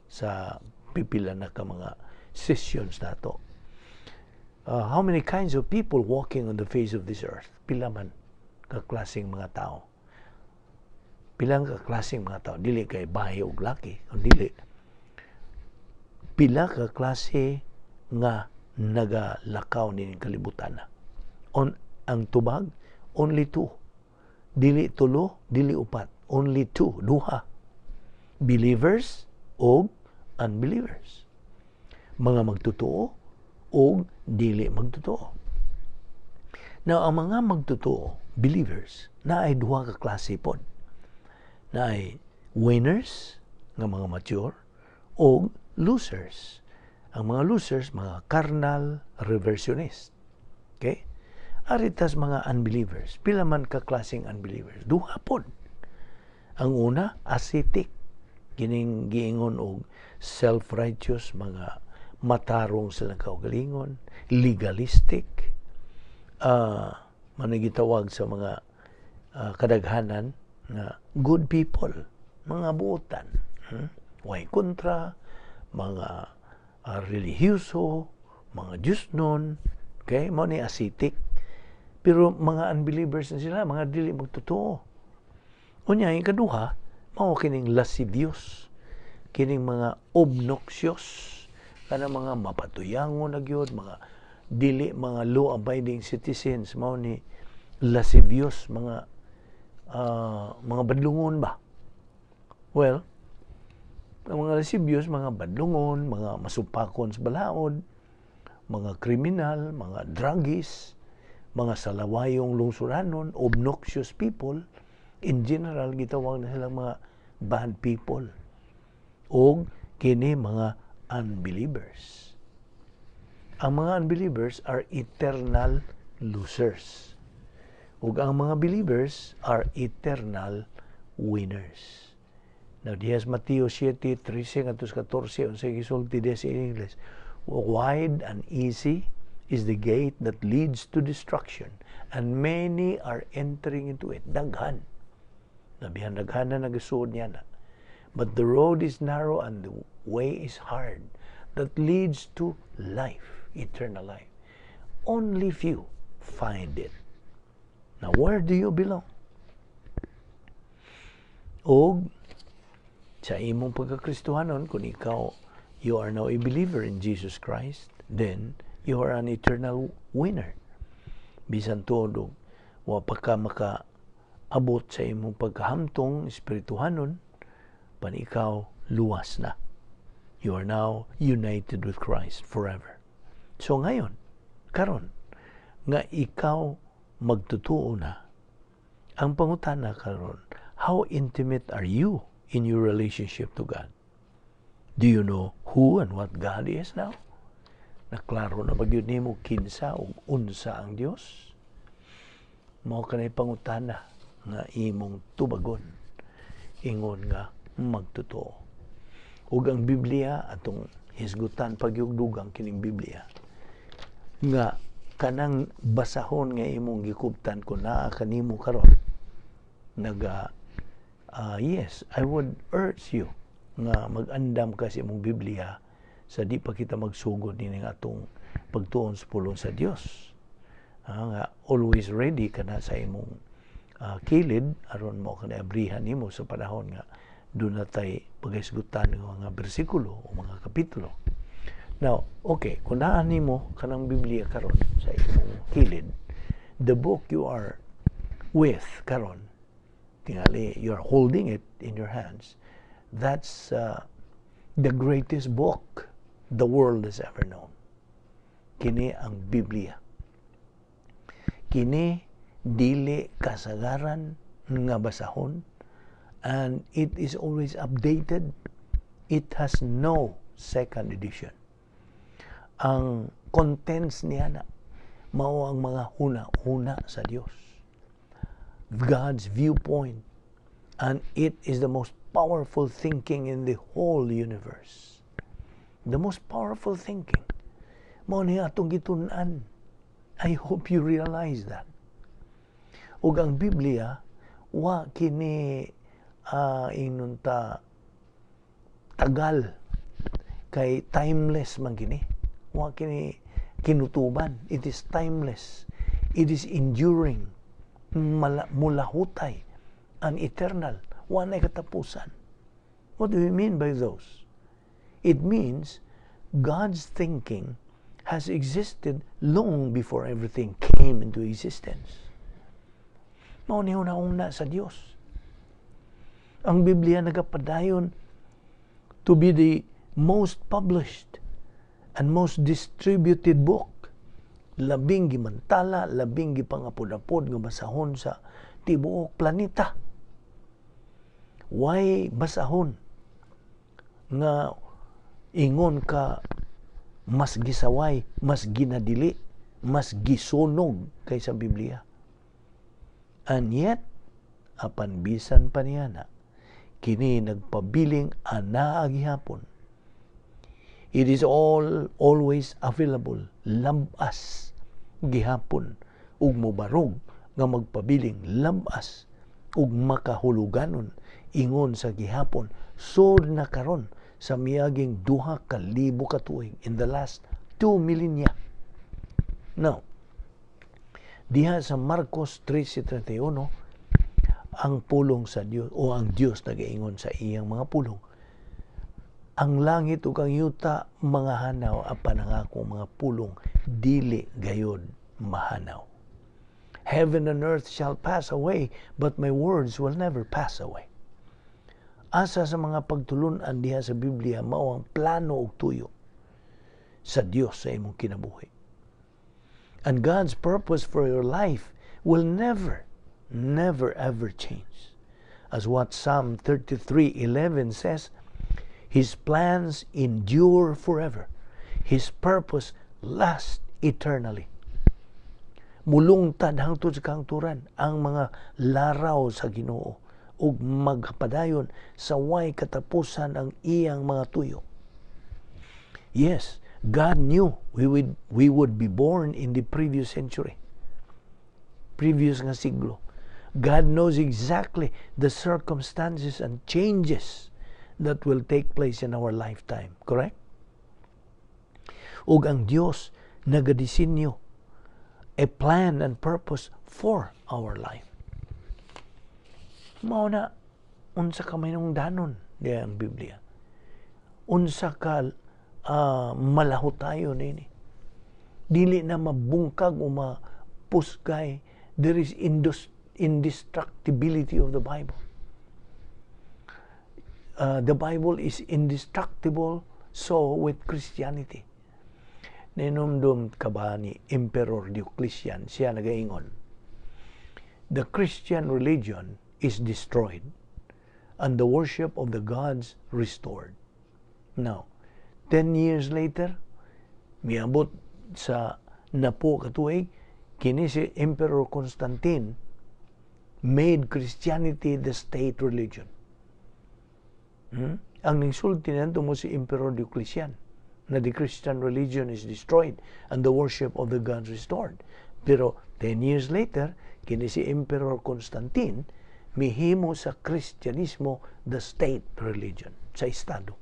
sa pipila na ka mga sessions nato. How many kinds of people walking on the face of this earth? Pila man ka klaseng mga tao? Pilang ka klaseng mga tao? Dili kay babae og laki, dili. Pila ka klase nga nagalakaw nining kalibutan na? On ang tubag, only two. Dili tulo, dili upat. Only two, duha. Believers o unbelievers. Mga magtotoo o dili magtotoo. Now, ang mga magtotoo, believers, naay duha ka klase pod. Naay winners, nga mga mature, o losers. Ang mga losers, mga carnal reversionist. Okay? Ari tas mga unbelievers. Pila man ka klaseng unbelievers? Duha pod. Ang una, ascetic. Kining giingon og self-righteous, mga matarong silang kaugalingon, legalistic, managitawag sa mga kadaghanan nga good people, mga buotan, Way kontra, mga religyoso, mga Diyosnon, okay, mao ni ascetic. Pero mga unbelievers na sila, mga dili magtotoo. Unya, yung kaduha, mao kining lascivious, kining mga obnoxious, kanang mga mapatuyangon na gyud, mga dili mga law-abiding citizens, mao ni lascivious, mga badlungon ba? Well, ang mga lascivious, mga badlungon, mga masupakon sa balaod, mga kriminal, mga druggies, mga salawayong lungsuranon, obnoxious people, in general, gitawag na silang mga bad people. O kini mga unbelievers. Ang mga unbelievers are eternal losers. Ug ang mga believers are eternal winners. Now, diha sa Mateo 7:13 ngadto 14, unsay gisulti diha sa English? "Wide and easy is the gate that leads to destruction, and many are entering into it." Daghan. Nabihan daghan na nagasuod niya na. "But the road is narrow and the way is hard that leads to life, eternal life. Only few find it." Now, where do you belong? Og sa imong pagkakristohanon, kung ikaw, you are now a believer in Jesus Christ, then you are an eternal winner. Bisan tuod og wa pa ka makaabot sa imong pagkahamtong espirituhanon, pan ikaw luwas na. You are now united with Christ forever. So ngayon, karon nga ikaw magtotoo na, ang pangutana karon, how intimate are you in your relationship to God? Do you know who and what God is now? Naklaro na ba gyud nimo kinsa ug unsa ang Dios? Mao kanay pangutana nga imong tubagon ingon nga magtotoo. Ug ang Biblia, atong hisgutan pagyugdugang kining Biblia nga kanang basahon nga imong gikubtan kung naa kanimo karon naga, yes, I would urge you nga mag-andam ka sa imong Biblia sa di pa kita magsugod nining atong pagtuon sa pulong sa Dios. Nga always ready ka na sa imong kilid aron mo ka abrihan nimo sa panahon nga doon na tay paghisgutan ng mga bersikulo o mga kapitulo. Now, okay, kung naa nimo kanang Biblia karon sa imong kilid, the book you are with karon, tingali you are holding it in your hands, that's the greatest book the world has ever known. Kini ang Biblia. Kini dili kasagaran nga basahon and it is always updated. It has no second edition. Ang contents niya na mao ang mga huna-huna sa Dios. God's viewpoint, and it is the most powerful thinking in the whole universe. The most powerful thinking. Mao ni atong gitun-an. I hope you realize that. Ug ang Biblia, wa kini ingnon ta tagal kay timeless man kini. Wa kini kinutuban. It is timeless. It is enduring. Mulahutay and eternal. Wa nay katapusan. What do we mean by those? It means God's thinking has existed long before everything came into existence. Mao ni una sa Dios. Ang Biblia nagapadayon to be the most published and most distributed book. Labing gimantala, labing gipangapod-apod nga basahon sa tibuok planeta. Why basahon nga ingon ka mas gisaway, mas ginadili, mas gisunog kaysa Biblia? And yet, apan bisan pa niya na, kini nagpabiling anaa gihapon. It is all always available, labas gihapon ug mobarog nga magpabiling labas ug makahuluganon ingon sa gihapon sod na karon sa miaging 2,000 ka tuig, in the last 2 millennia. Now, diha sa Marcos 13:31, ang pulong sa Dios o ang Dios nagaingon sa iyang mga pulong, "Ang langit ug ang yuta mga hanaw, apan ang akong mga pulong dili gayod mahanaw." Heaven and earth shall pass away, but my words will never pass away. Asa sa mga pagtulunan diha sa Biblia mao ang plano ug tuyo sa Dios sa imong kinabuhi. And God's purpose for your life will never, never ever change. As what Psalm 33:11 says, "His plans endure forever. His purpose lasts eternally." Mulungtad hangtod sa kahangturan ang mga laraw sa Ginoo ug magpadayon sa way katapusan ang iyang mga tuyo. Yes, God knew we would be born in the previous century. Previous nga siglo. God knows exactly the circumstances and changes that will take place in our lifetime. Correct? Ug ang Dios nagadisenyo a plan and purpose for our life. Mao na unsa ka mahinungdanon diha ang Biblia. Unsa ka malahutayon ini. Dili na mabungkag o mapusgay. There is indestructibility of the Bible. The Bible is indestructible, so with Christianity. Ninumdum ka ba ni Emperor Diocletian? Siya nagaingon, "The Christian religion is destroyed and the worship of the gods restored." Now, 10 years later, miabot sa napo katuig, kini si Emperor Constantine made Christianity the state religion. Ang ningsulti nito mo si Emperor Diocletian na the Christian religion is destroyed and the worship of the gods restored. Pero 10 years later, kini si Emperor Constantine mihimo sa Kristyanismo the state religion sa estado.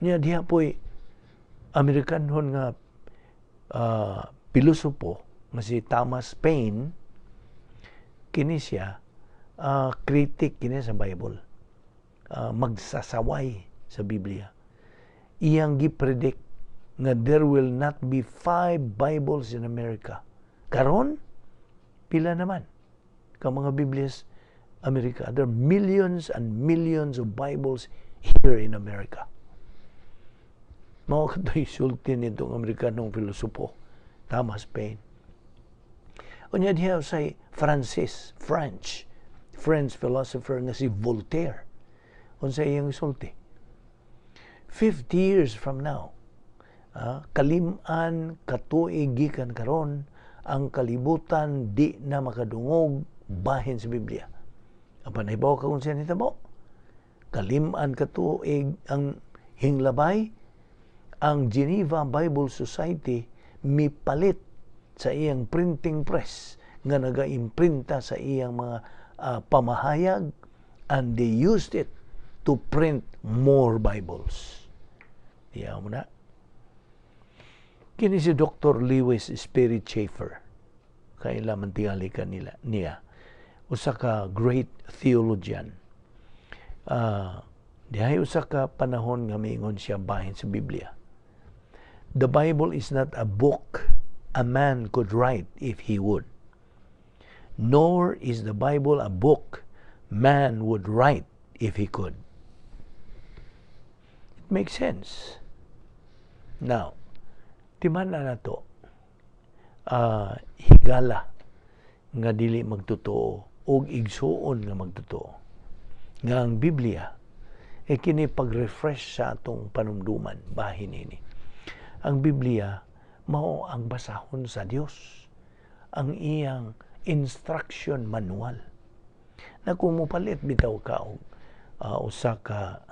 Niya diha po'y Amerikanhon nga pilosopo nga si Thomas Paine. Kini siya critic kini sa Bible, magsasaway sa Biblia. Iyang gi-predict nga there will not be five Bibles in America. Karon, pila naman ka mga Biblias Amerika? There are millions and millions of Bibles here in America. Mao kato'y sulti nitong Amerikanong filosopo, Thomas Paine. Unya diha say Francis, French philosopher nga si Voltaire. Unsa iyang sulti? 50 years from now, 5,000 katuig gikan karon, ang kalibutan di na makadungog bahin sa Biblia. Apan nahibaw ka kung unsay nahitabo? Kalim-an ka tuig ang hinglabay, ang Geneva Bible Society mipalit sa iyang printing press nga nagaimprinta sa iyang mga pamahayag, and they used it to print more Bibles. Diya mo na. Kini si Dr. Lewis Sperry Chafer. Kaila man tingali ka nila, niya. Usa ka great theologian. Dihay usa ka panahon nga miingon siya bahin sa Biblia, "The Bible is not a book a man could write if he would. Nor is the Bible a book man would write if he could." It makes sense. Now, timan na nato, higala nga dili magtotoo og igsuon nga magtotoo nga ang Biblia e kini pag-refresh sa atong panumduman bahin ini. Ang Biblia mao ang basahon sa Dios, ang iyang instruction manual na kung mopalit bitaw ka og usa ka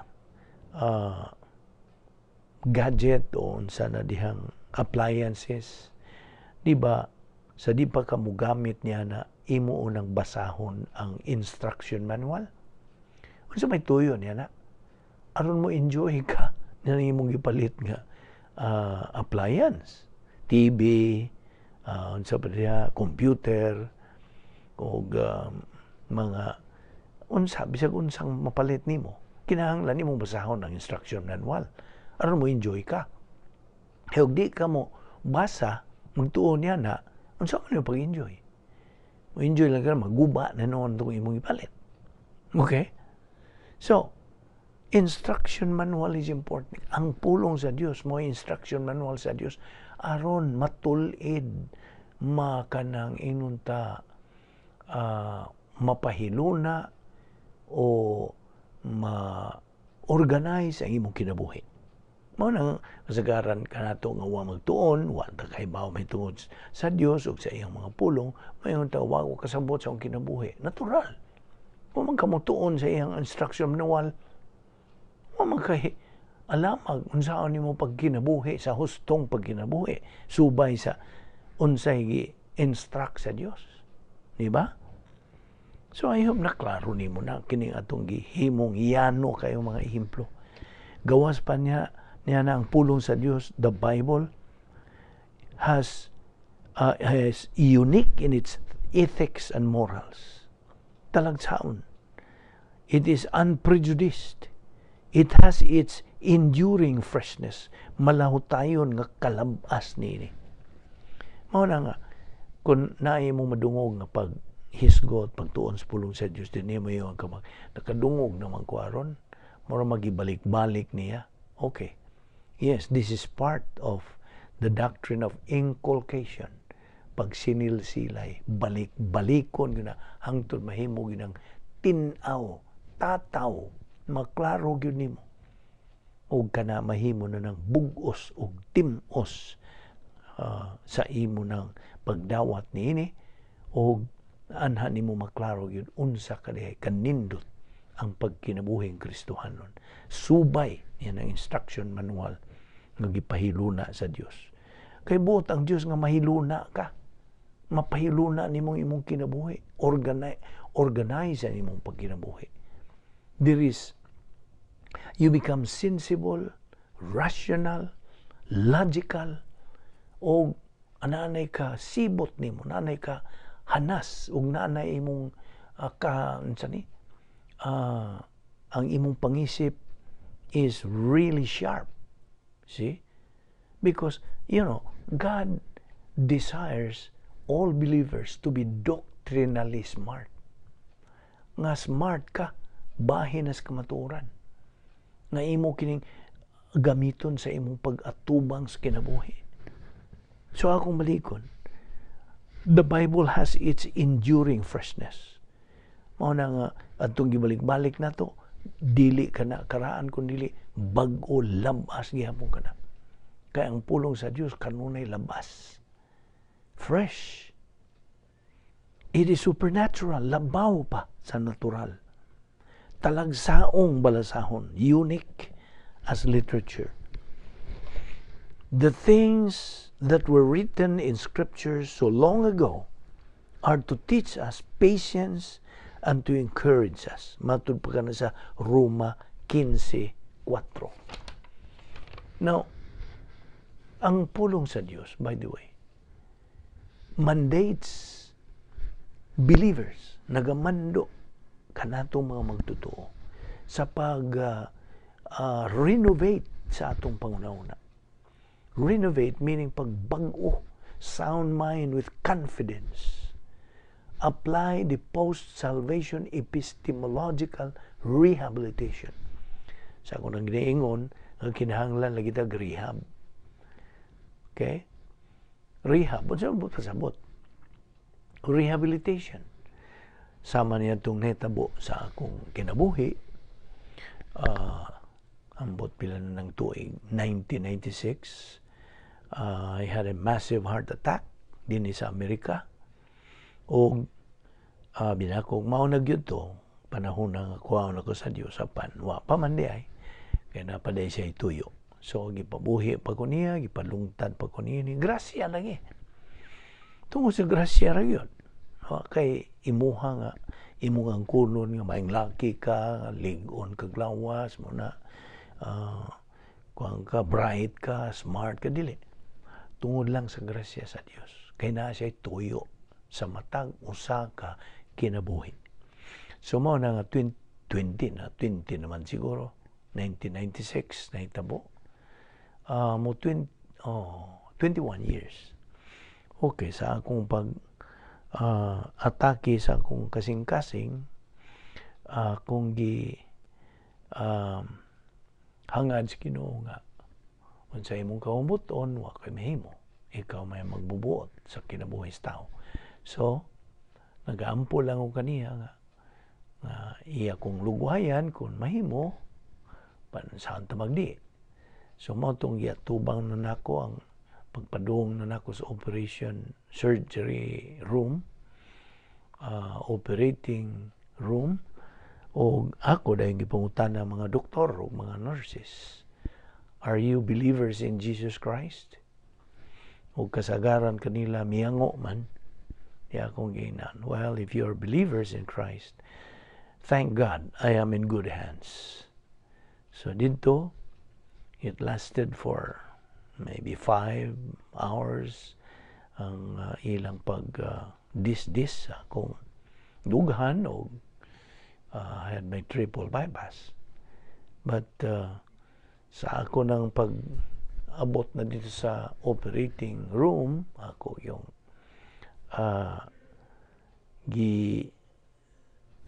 gadget o unsa na dihang appliances, di ba, sa di pa ka mogamit niya na imo unang basahon ang instruction manual? Unsa may tuyo niya na? Aron mo enjoy ka na imong gipalit nga appliance, TV, unsa pa diha, computer ug mga unsa, bisag unsang mapalit nimo, kinahanglan nimo basahon ang instruction manual aron mo enjoy ka. Kay og di ka mo basa, magtuo niya na, unsa man yung pag-enjoy? Mo enjoy lang ka, maguba na noon itong imong ipalit. Okay? So, instruction manual is important. Ang pulong sa Dios mo, instruction manual sa Dios aron matul-id, makanang inunta, mapahiluna o ma-organize ang imong kinabuhi. Mao nang kasagaran kanato nga wa magtuon, wa ta kahibaw mahitungod sa Dios ug sa iyang mga pulong, mayon ta, "Wa ko kasabot sa akong kinabuhi." Natural. Wa man ka motuon sa iyang instruction manual. Wa man kay alamag unsaon nimo pagkinabuhi sa hustong pagkinabuhi subay sa unsay gi-instruct sa Dios. Di ba? So I hope na klaro nimo na kining atong gihimong yano kayo mga ehemplo. Gawas pa niya niya na ang pulong sa Dios, the Bible has unique in its ethics and morals. Talagsaon. It is unprejudiced. It has its enduring freshness. Malahutayon nga kalabas niini. Mao na nga, kung naay mo madungog nga pag hisgot, pagtuon sa pulong sa Dios, di mo yung kamag, nakadungog naman ko aron, mura magibalik-balik niya. Okay. Yes, this is part of the doctrine of inculcation. Pagsinilsilay, balik-balikon gyud na hangtod mahimo gyud ang tin-aw, tataw, maklaro gyud nimo. Ug kana mahimo na ng bug-os ug tim-os sa imo ng pagdawat niini ug anha nimo maklaro gyud unsa ka dihay kanindot ang pagkinabuhing Kristohanon subay yan ang instruction manual nga gipahiluna sa Dios. Kay buot ang Dios nga mahiluna ka, mapahiluna nimong imong kinabuhi, organize ang imong pagkinabuhi. There is you become sensible, rational, logical, o ananay ka sibot nimo, nanay ka hanas ug nanay imong ka unsa ni, ang imong pangisip is really sharp. See? Because God desires all believers to be doctrinally smart. Nga smart ka bahin sa kamatuoran nga imo kining gamiton sa imong pag-atubang sa kinabuhi. So akong balikon, the Bible has its enduring freshness. Mao na nga atong gibalik-balik nato, dili kana karaan kun dili bag-o, labas gihapon kana. Kay ang pulong sa Dios kanunay labas. Fresh. It is supernatural, labaw pa sa natural. Talagsaong balasahon, unique as literature. The things that were written in scriptures so long ago are to teach us patience and to encourage us. Matud pa kana sa Roma 15:4. Now, ang pulong sa Dios, by the way, mandates believers, nagamando kanatong mga magtotoo sa pag renovate sa atong panghunahuna. Renovate meaning pagbag-o, sound mind with confidence. Apply the post-salvation epistemological rehabilitation. Sa ako nang giniingon, ang kinahanglan lagi ta rehab. Okay? Rehab. Unsa man pasabot? Rehabilitation. Sama niya itong netabo sa akong kinabuhi, ambot pila na ng tuig, 1996, I had a massive heart attack dinhi sa Amerika. O binakog mao na gyud to, panahon na kuha na ko sa Dios, apan wa pa man di ay kay napaday siya ituyo. So gipabuhi pa ko niya, gipalungtad pa ko niya ni grasya lagi. Tungod sa grasya ra gyud. Wa kay imuha nga imong ang kunon nga maing laki ka, lig-on kag lawas mo na, kuan ka, bright ka, smart ka, dili. Tungod lang sa grasya sa Dios. Kay naa siya tuyo sa matag usa ka kinabuhi. So mao na nga 20, 20 na 20 naman siguro, 1996 nahitabo. Mo 20, oh, 21 years. Okay, sa akong pag atake sa akong kasing-kasing, akong gi hangad sa Ginoo nga unsa imong kabubut-on, wa kay mahimo, ikaw may magbubuot sa kinabuhi sa tao. So nagaampo lang ko kaniya nga iya kong lugwayan kung mahimo pan saan ta magdi. So mao tong giatubang na nako ang pagpadung na nako sa operation surgery room, operating room, o ako dahil gipangutana mga doktor o mga nurses, "Are you believers in Jesus Christ?" O kasagaran kanila miyango man. Di akong giingnan, "Well, if you are believers in Christ, thank God I am in good hands." So didto, it lasted for maybe 5 hours ang ilang pag dis-dis sa akong dughan o I had my triple bypass. But sa ako ng pag abot na dito sa operating room, ako yung gi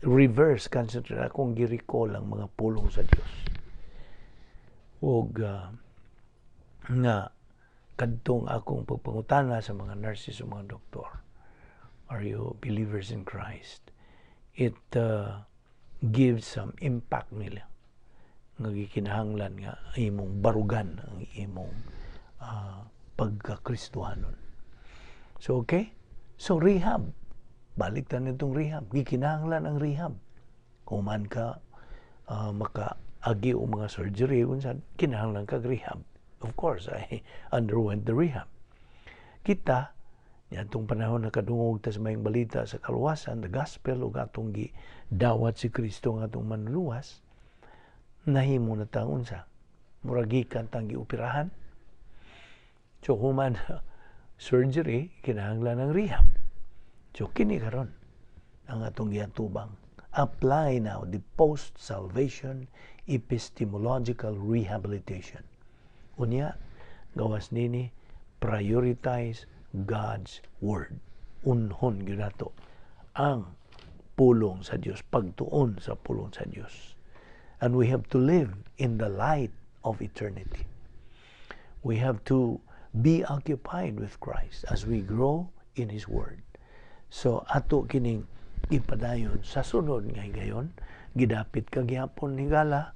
reverse concentrate, akong gi-recall ang mga pulong sa Dios ug nga kadtong akong pagpangutana sa mga nurses o mga doktor, "Are you believers in Christ?" It gives some impact nila nga gikinahanglan nga imong barugan ang imong pagkakristohanon. So okay, so rehab, balik ta nitong rehab, gikinahanglan ang rehab kung man ka maka-agi og mga surgery, unsa, kinahanglan kag rehab. Of course, I underwent the rehab. Kita niadtong panahon nakadungog ta sa maayong balita sa kaluwasan, the gospel, ug atong gidawat si Kristo nga atong manluluwas, nahimo na ta unsa, murag gikan tang gioperahan. So human surgery, kinahanglan ng rehab. So kini karon ang atong giatubang: apply now the post-salvation epistemological rehabilitation. Unya, gawas nini, prioritize God's word. Unhon gyud nato ang pulong sa Dios, pagtuon sa pulong sa Dios. And we have to live in the light of eternity. We have to be occupied with Christ as we grow in His Word. So ato kining ipadayon sa sunod nga higayon. Gidapit ka gihapon higala,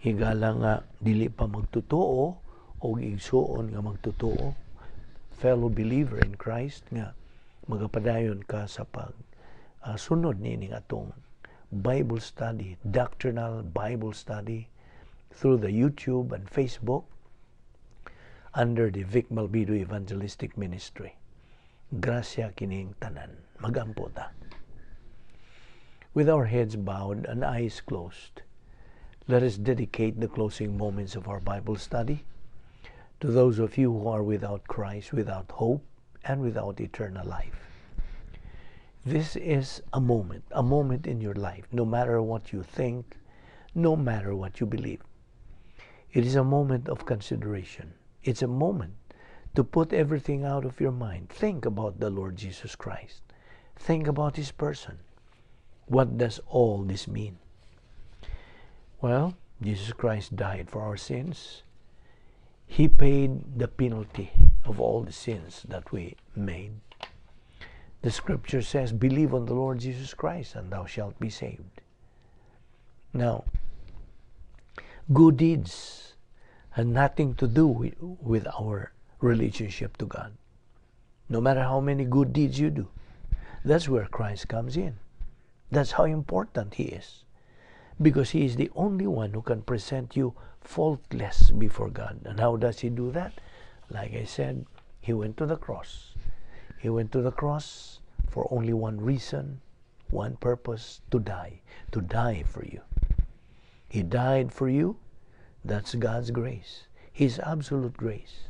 higala nga dili pa magtotoo o igsuon nga magtotoo, fellow believer in Christ nga Magapadayon ka sa pag sunod niining atong Bible study, doctrinal Bible study through the YouTube and Facebook under the Vic Malvido Evangelistic Ministry. Grasya kining tanan. Magampo ta. With our heads bowed and eyes closed, let us dedicate the closing moments of our Bible study to those of you who are without Christ, without hope, and without eternal life. This is a moment in your life, no matter what you think, no matter what you believe. It is a moment of consideration. It's a moment to put everything out of your mind. Think about the Lord Jesus Christ. Think about His person. What does all this mean? Well, Jesus Christ died for our sins. He paid the penalty of all the sins that we made. The scripture says, "Believe on the Lord Jesus Christ and thou shalt be saved." Now, good deeds have nothing to do with our relationship to God. No matter how many good deeds you do, that's where Christ comes in. That's how important He is. Because He is the only one who can present you faultless before God. And how does He do that? Like I said, He went to the cross. He went to the cross for only one reason, one purpose: to die. To die for you. He died for you. That's God's grace, His absolute grace.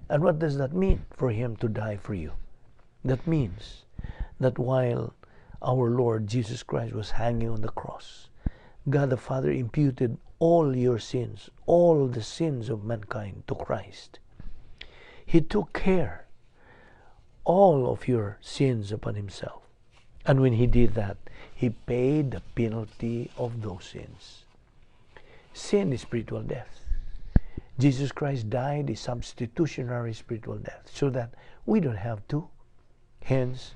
And what does that mean for Him to die for you? That means that while our Lord Jesus Christ was hanging on the cross, God the Father imputed all your sins, all the sins of mankind, to Christ. He took care all of your sins upon Himself. And when He did that, He paid the penalty of those sins. Sin is spiritual death. Jesus Christ died a substitutionary spiritual death so that we don't have to. Hence,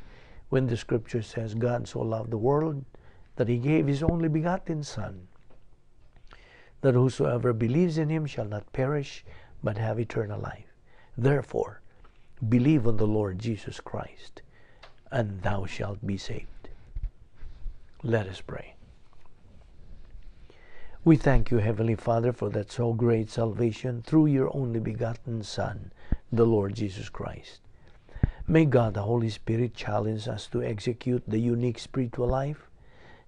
when the scripture says, "God so loved the world that He gave His only begotten Son, that whosoever believes in Him shall not perish but have eternal life." Therefore, believe on the Lord Jesus Christ, and thou shalt be saved. Let us pray. We thank you, Heavenly Father, for that so great salvation through your only begotten Son, the Lord Jesus Christ. May God, the Holy Spirit, challenge us to execute the unique spiritual life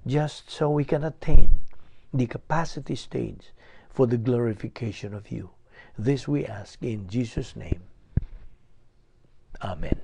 just so we can attain the capacity stage for the glorification of you. This we ask in Jesus' name. Amen.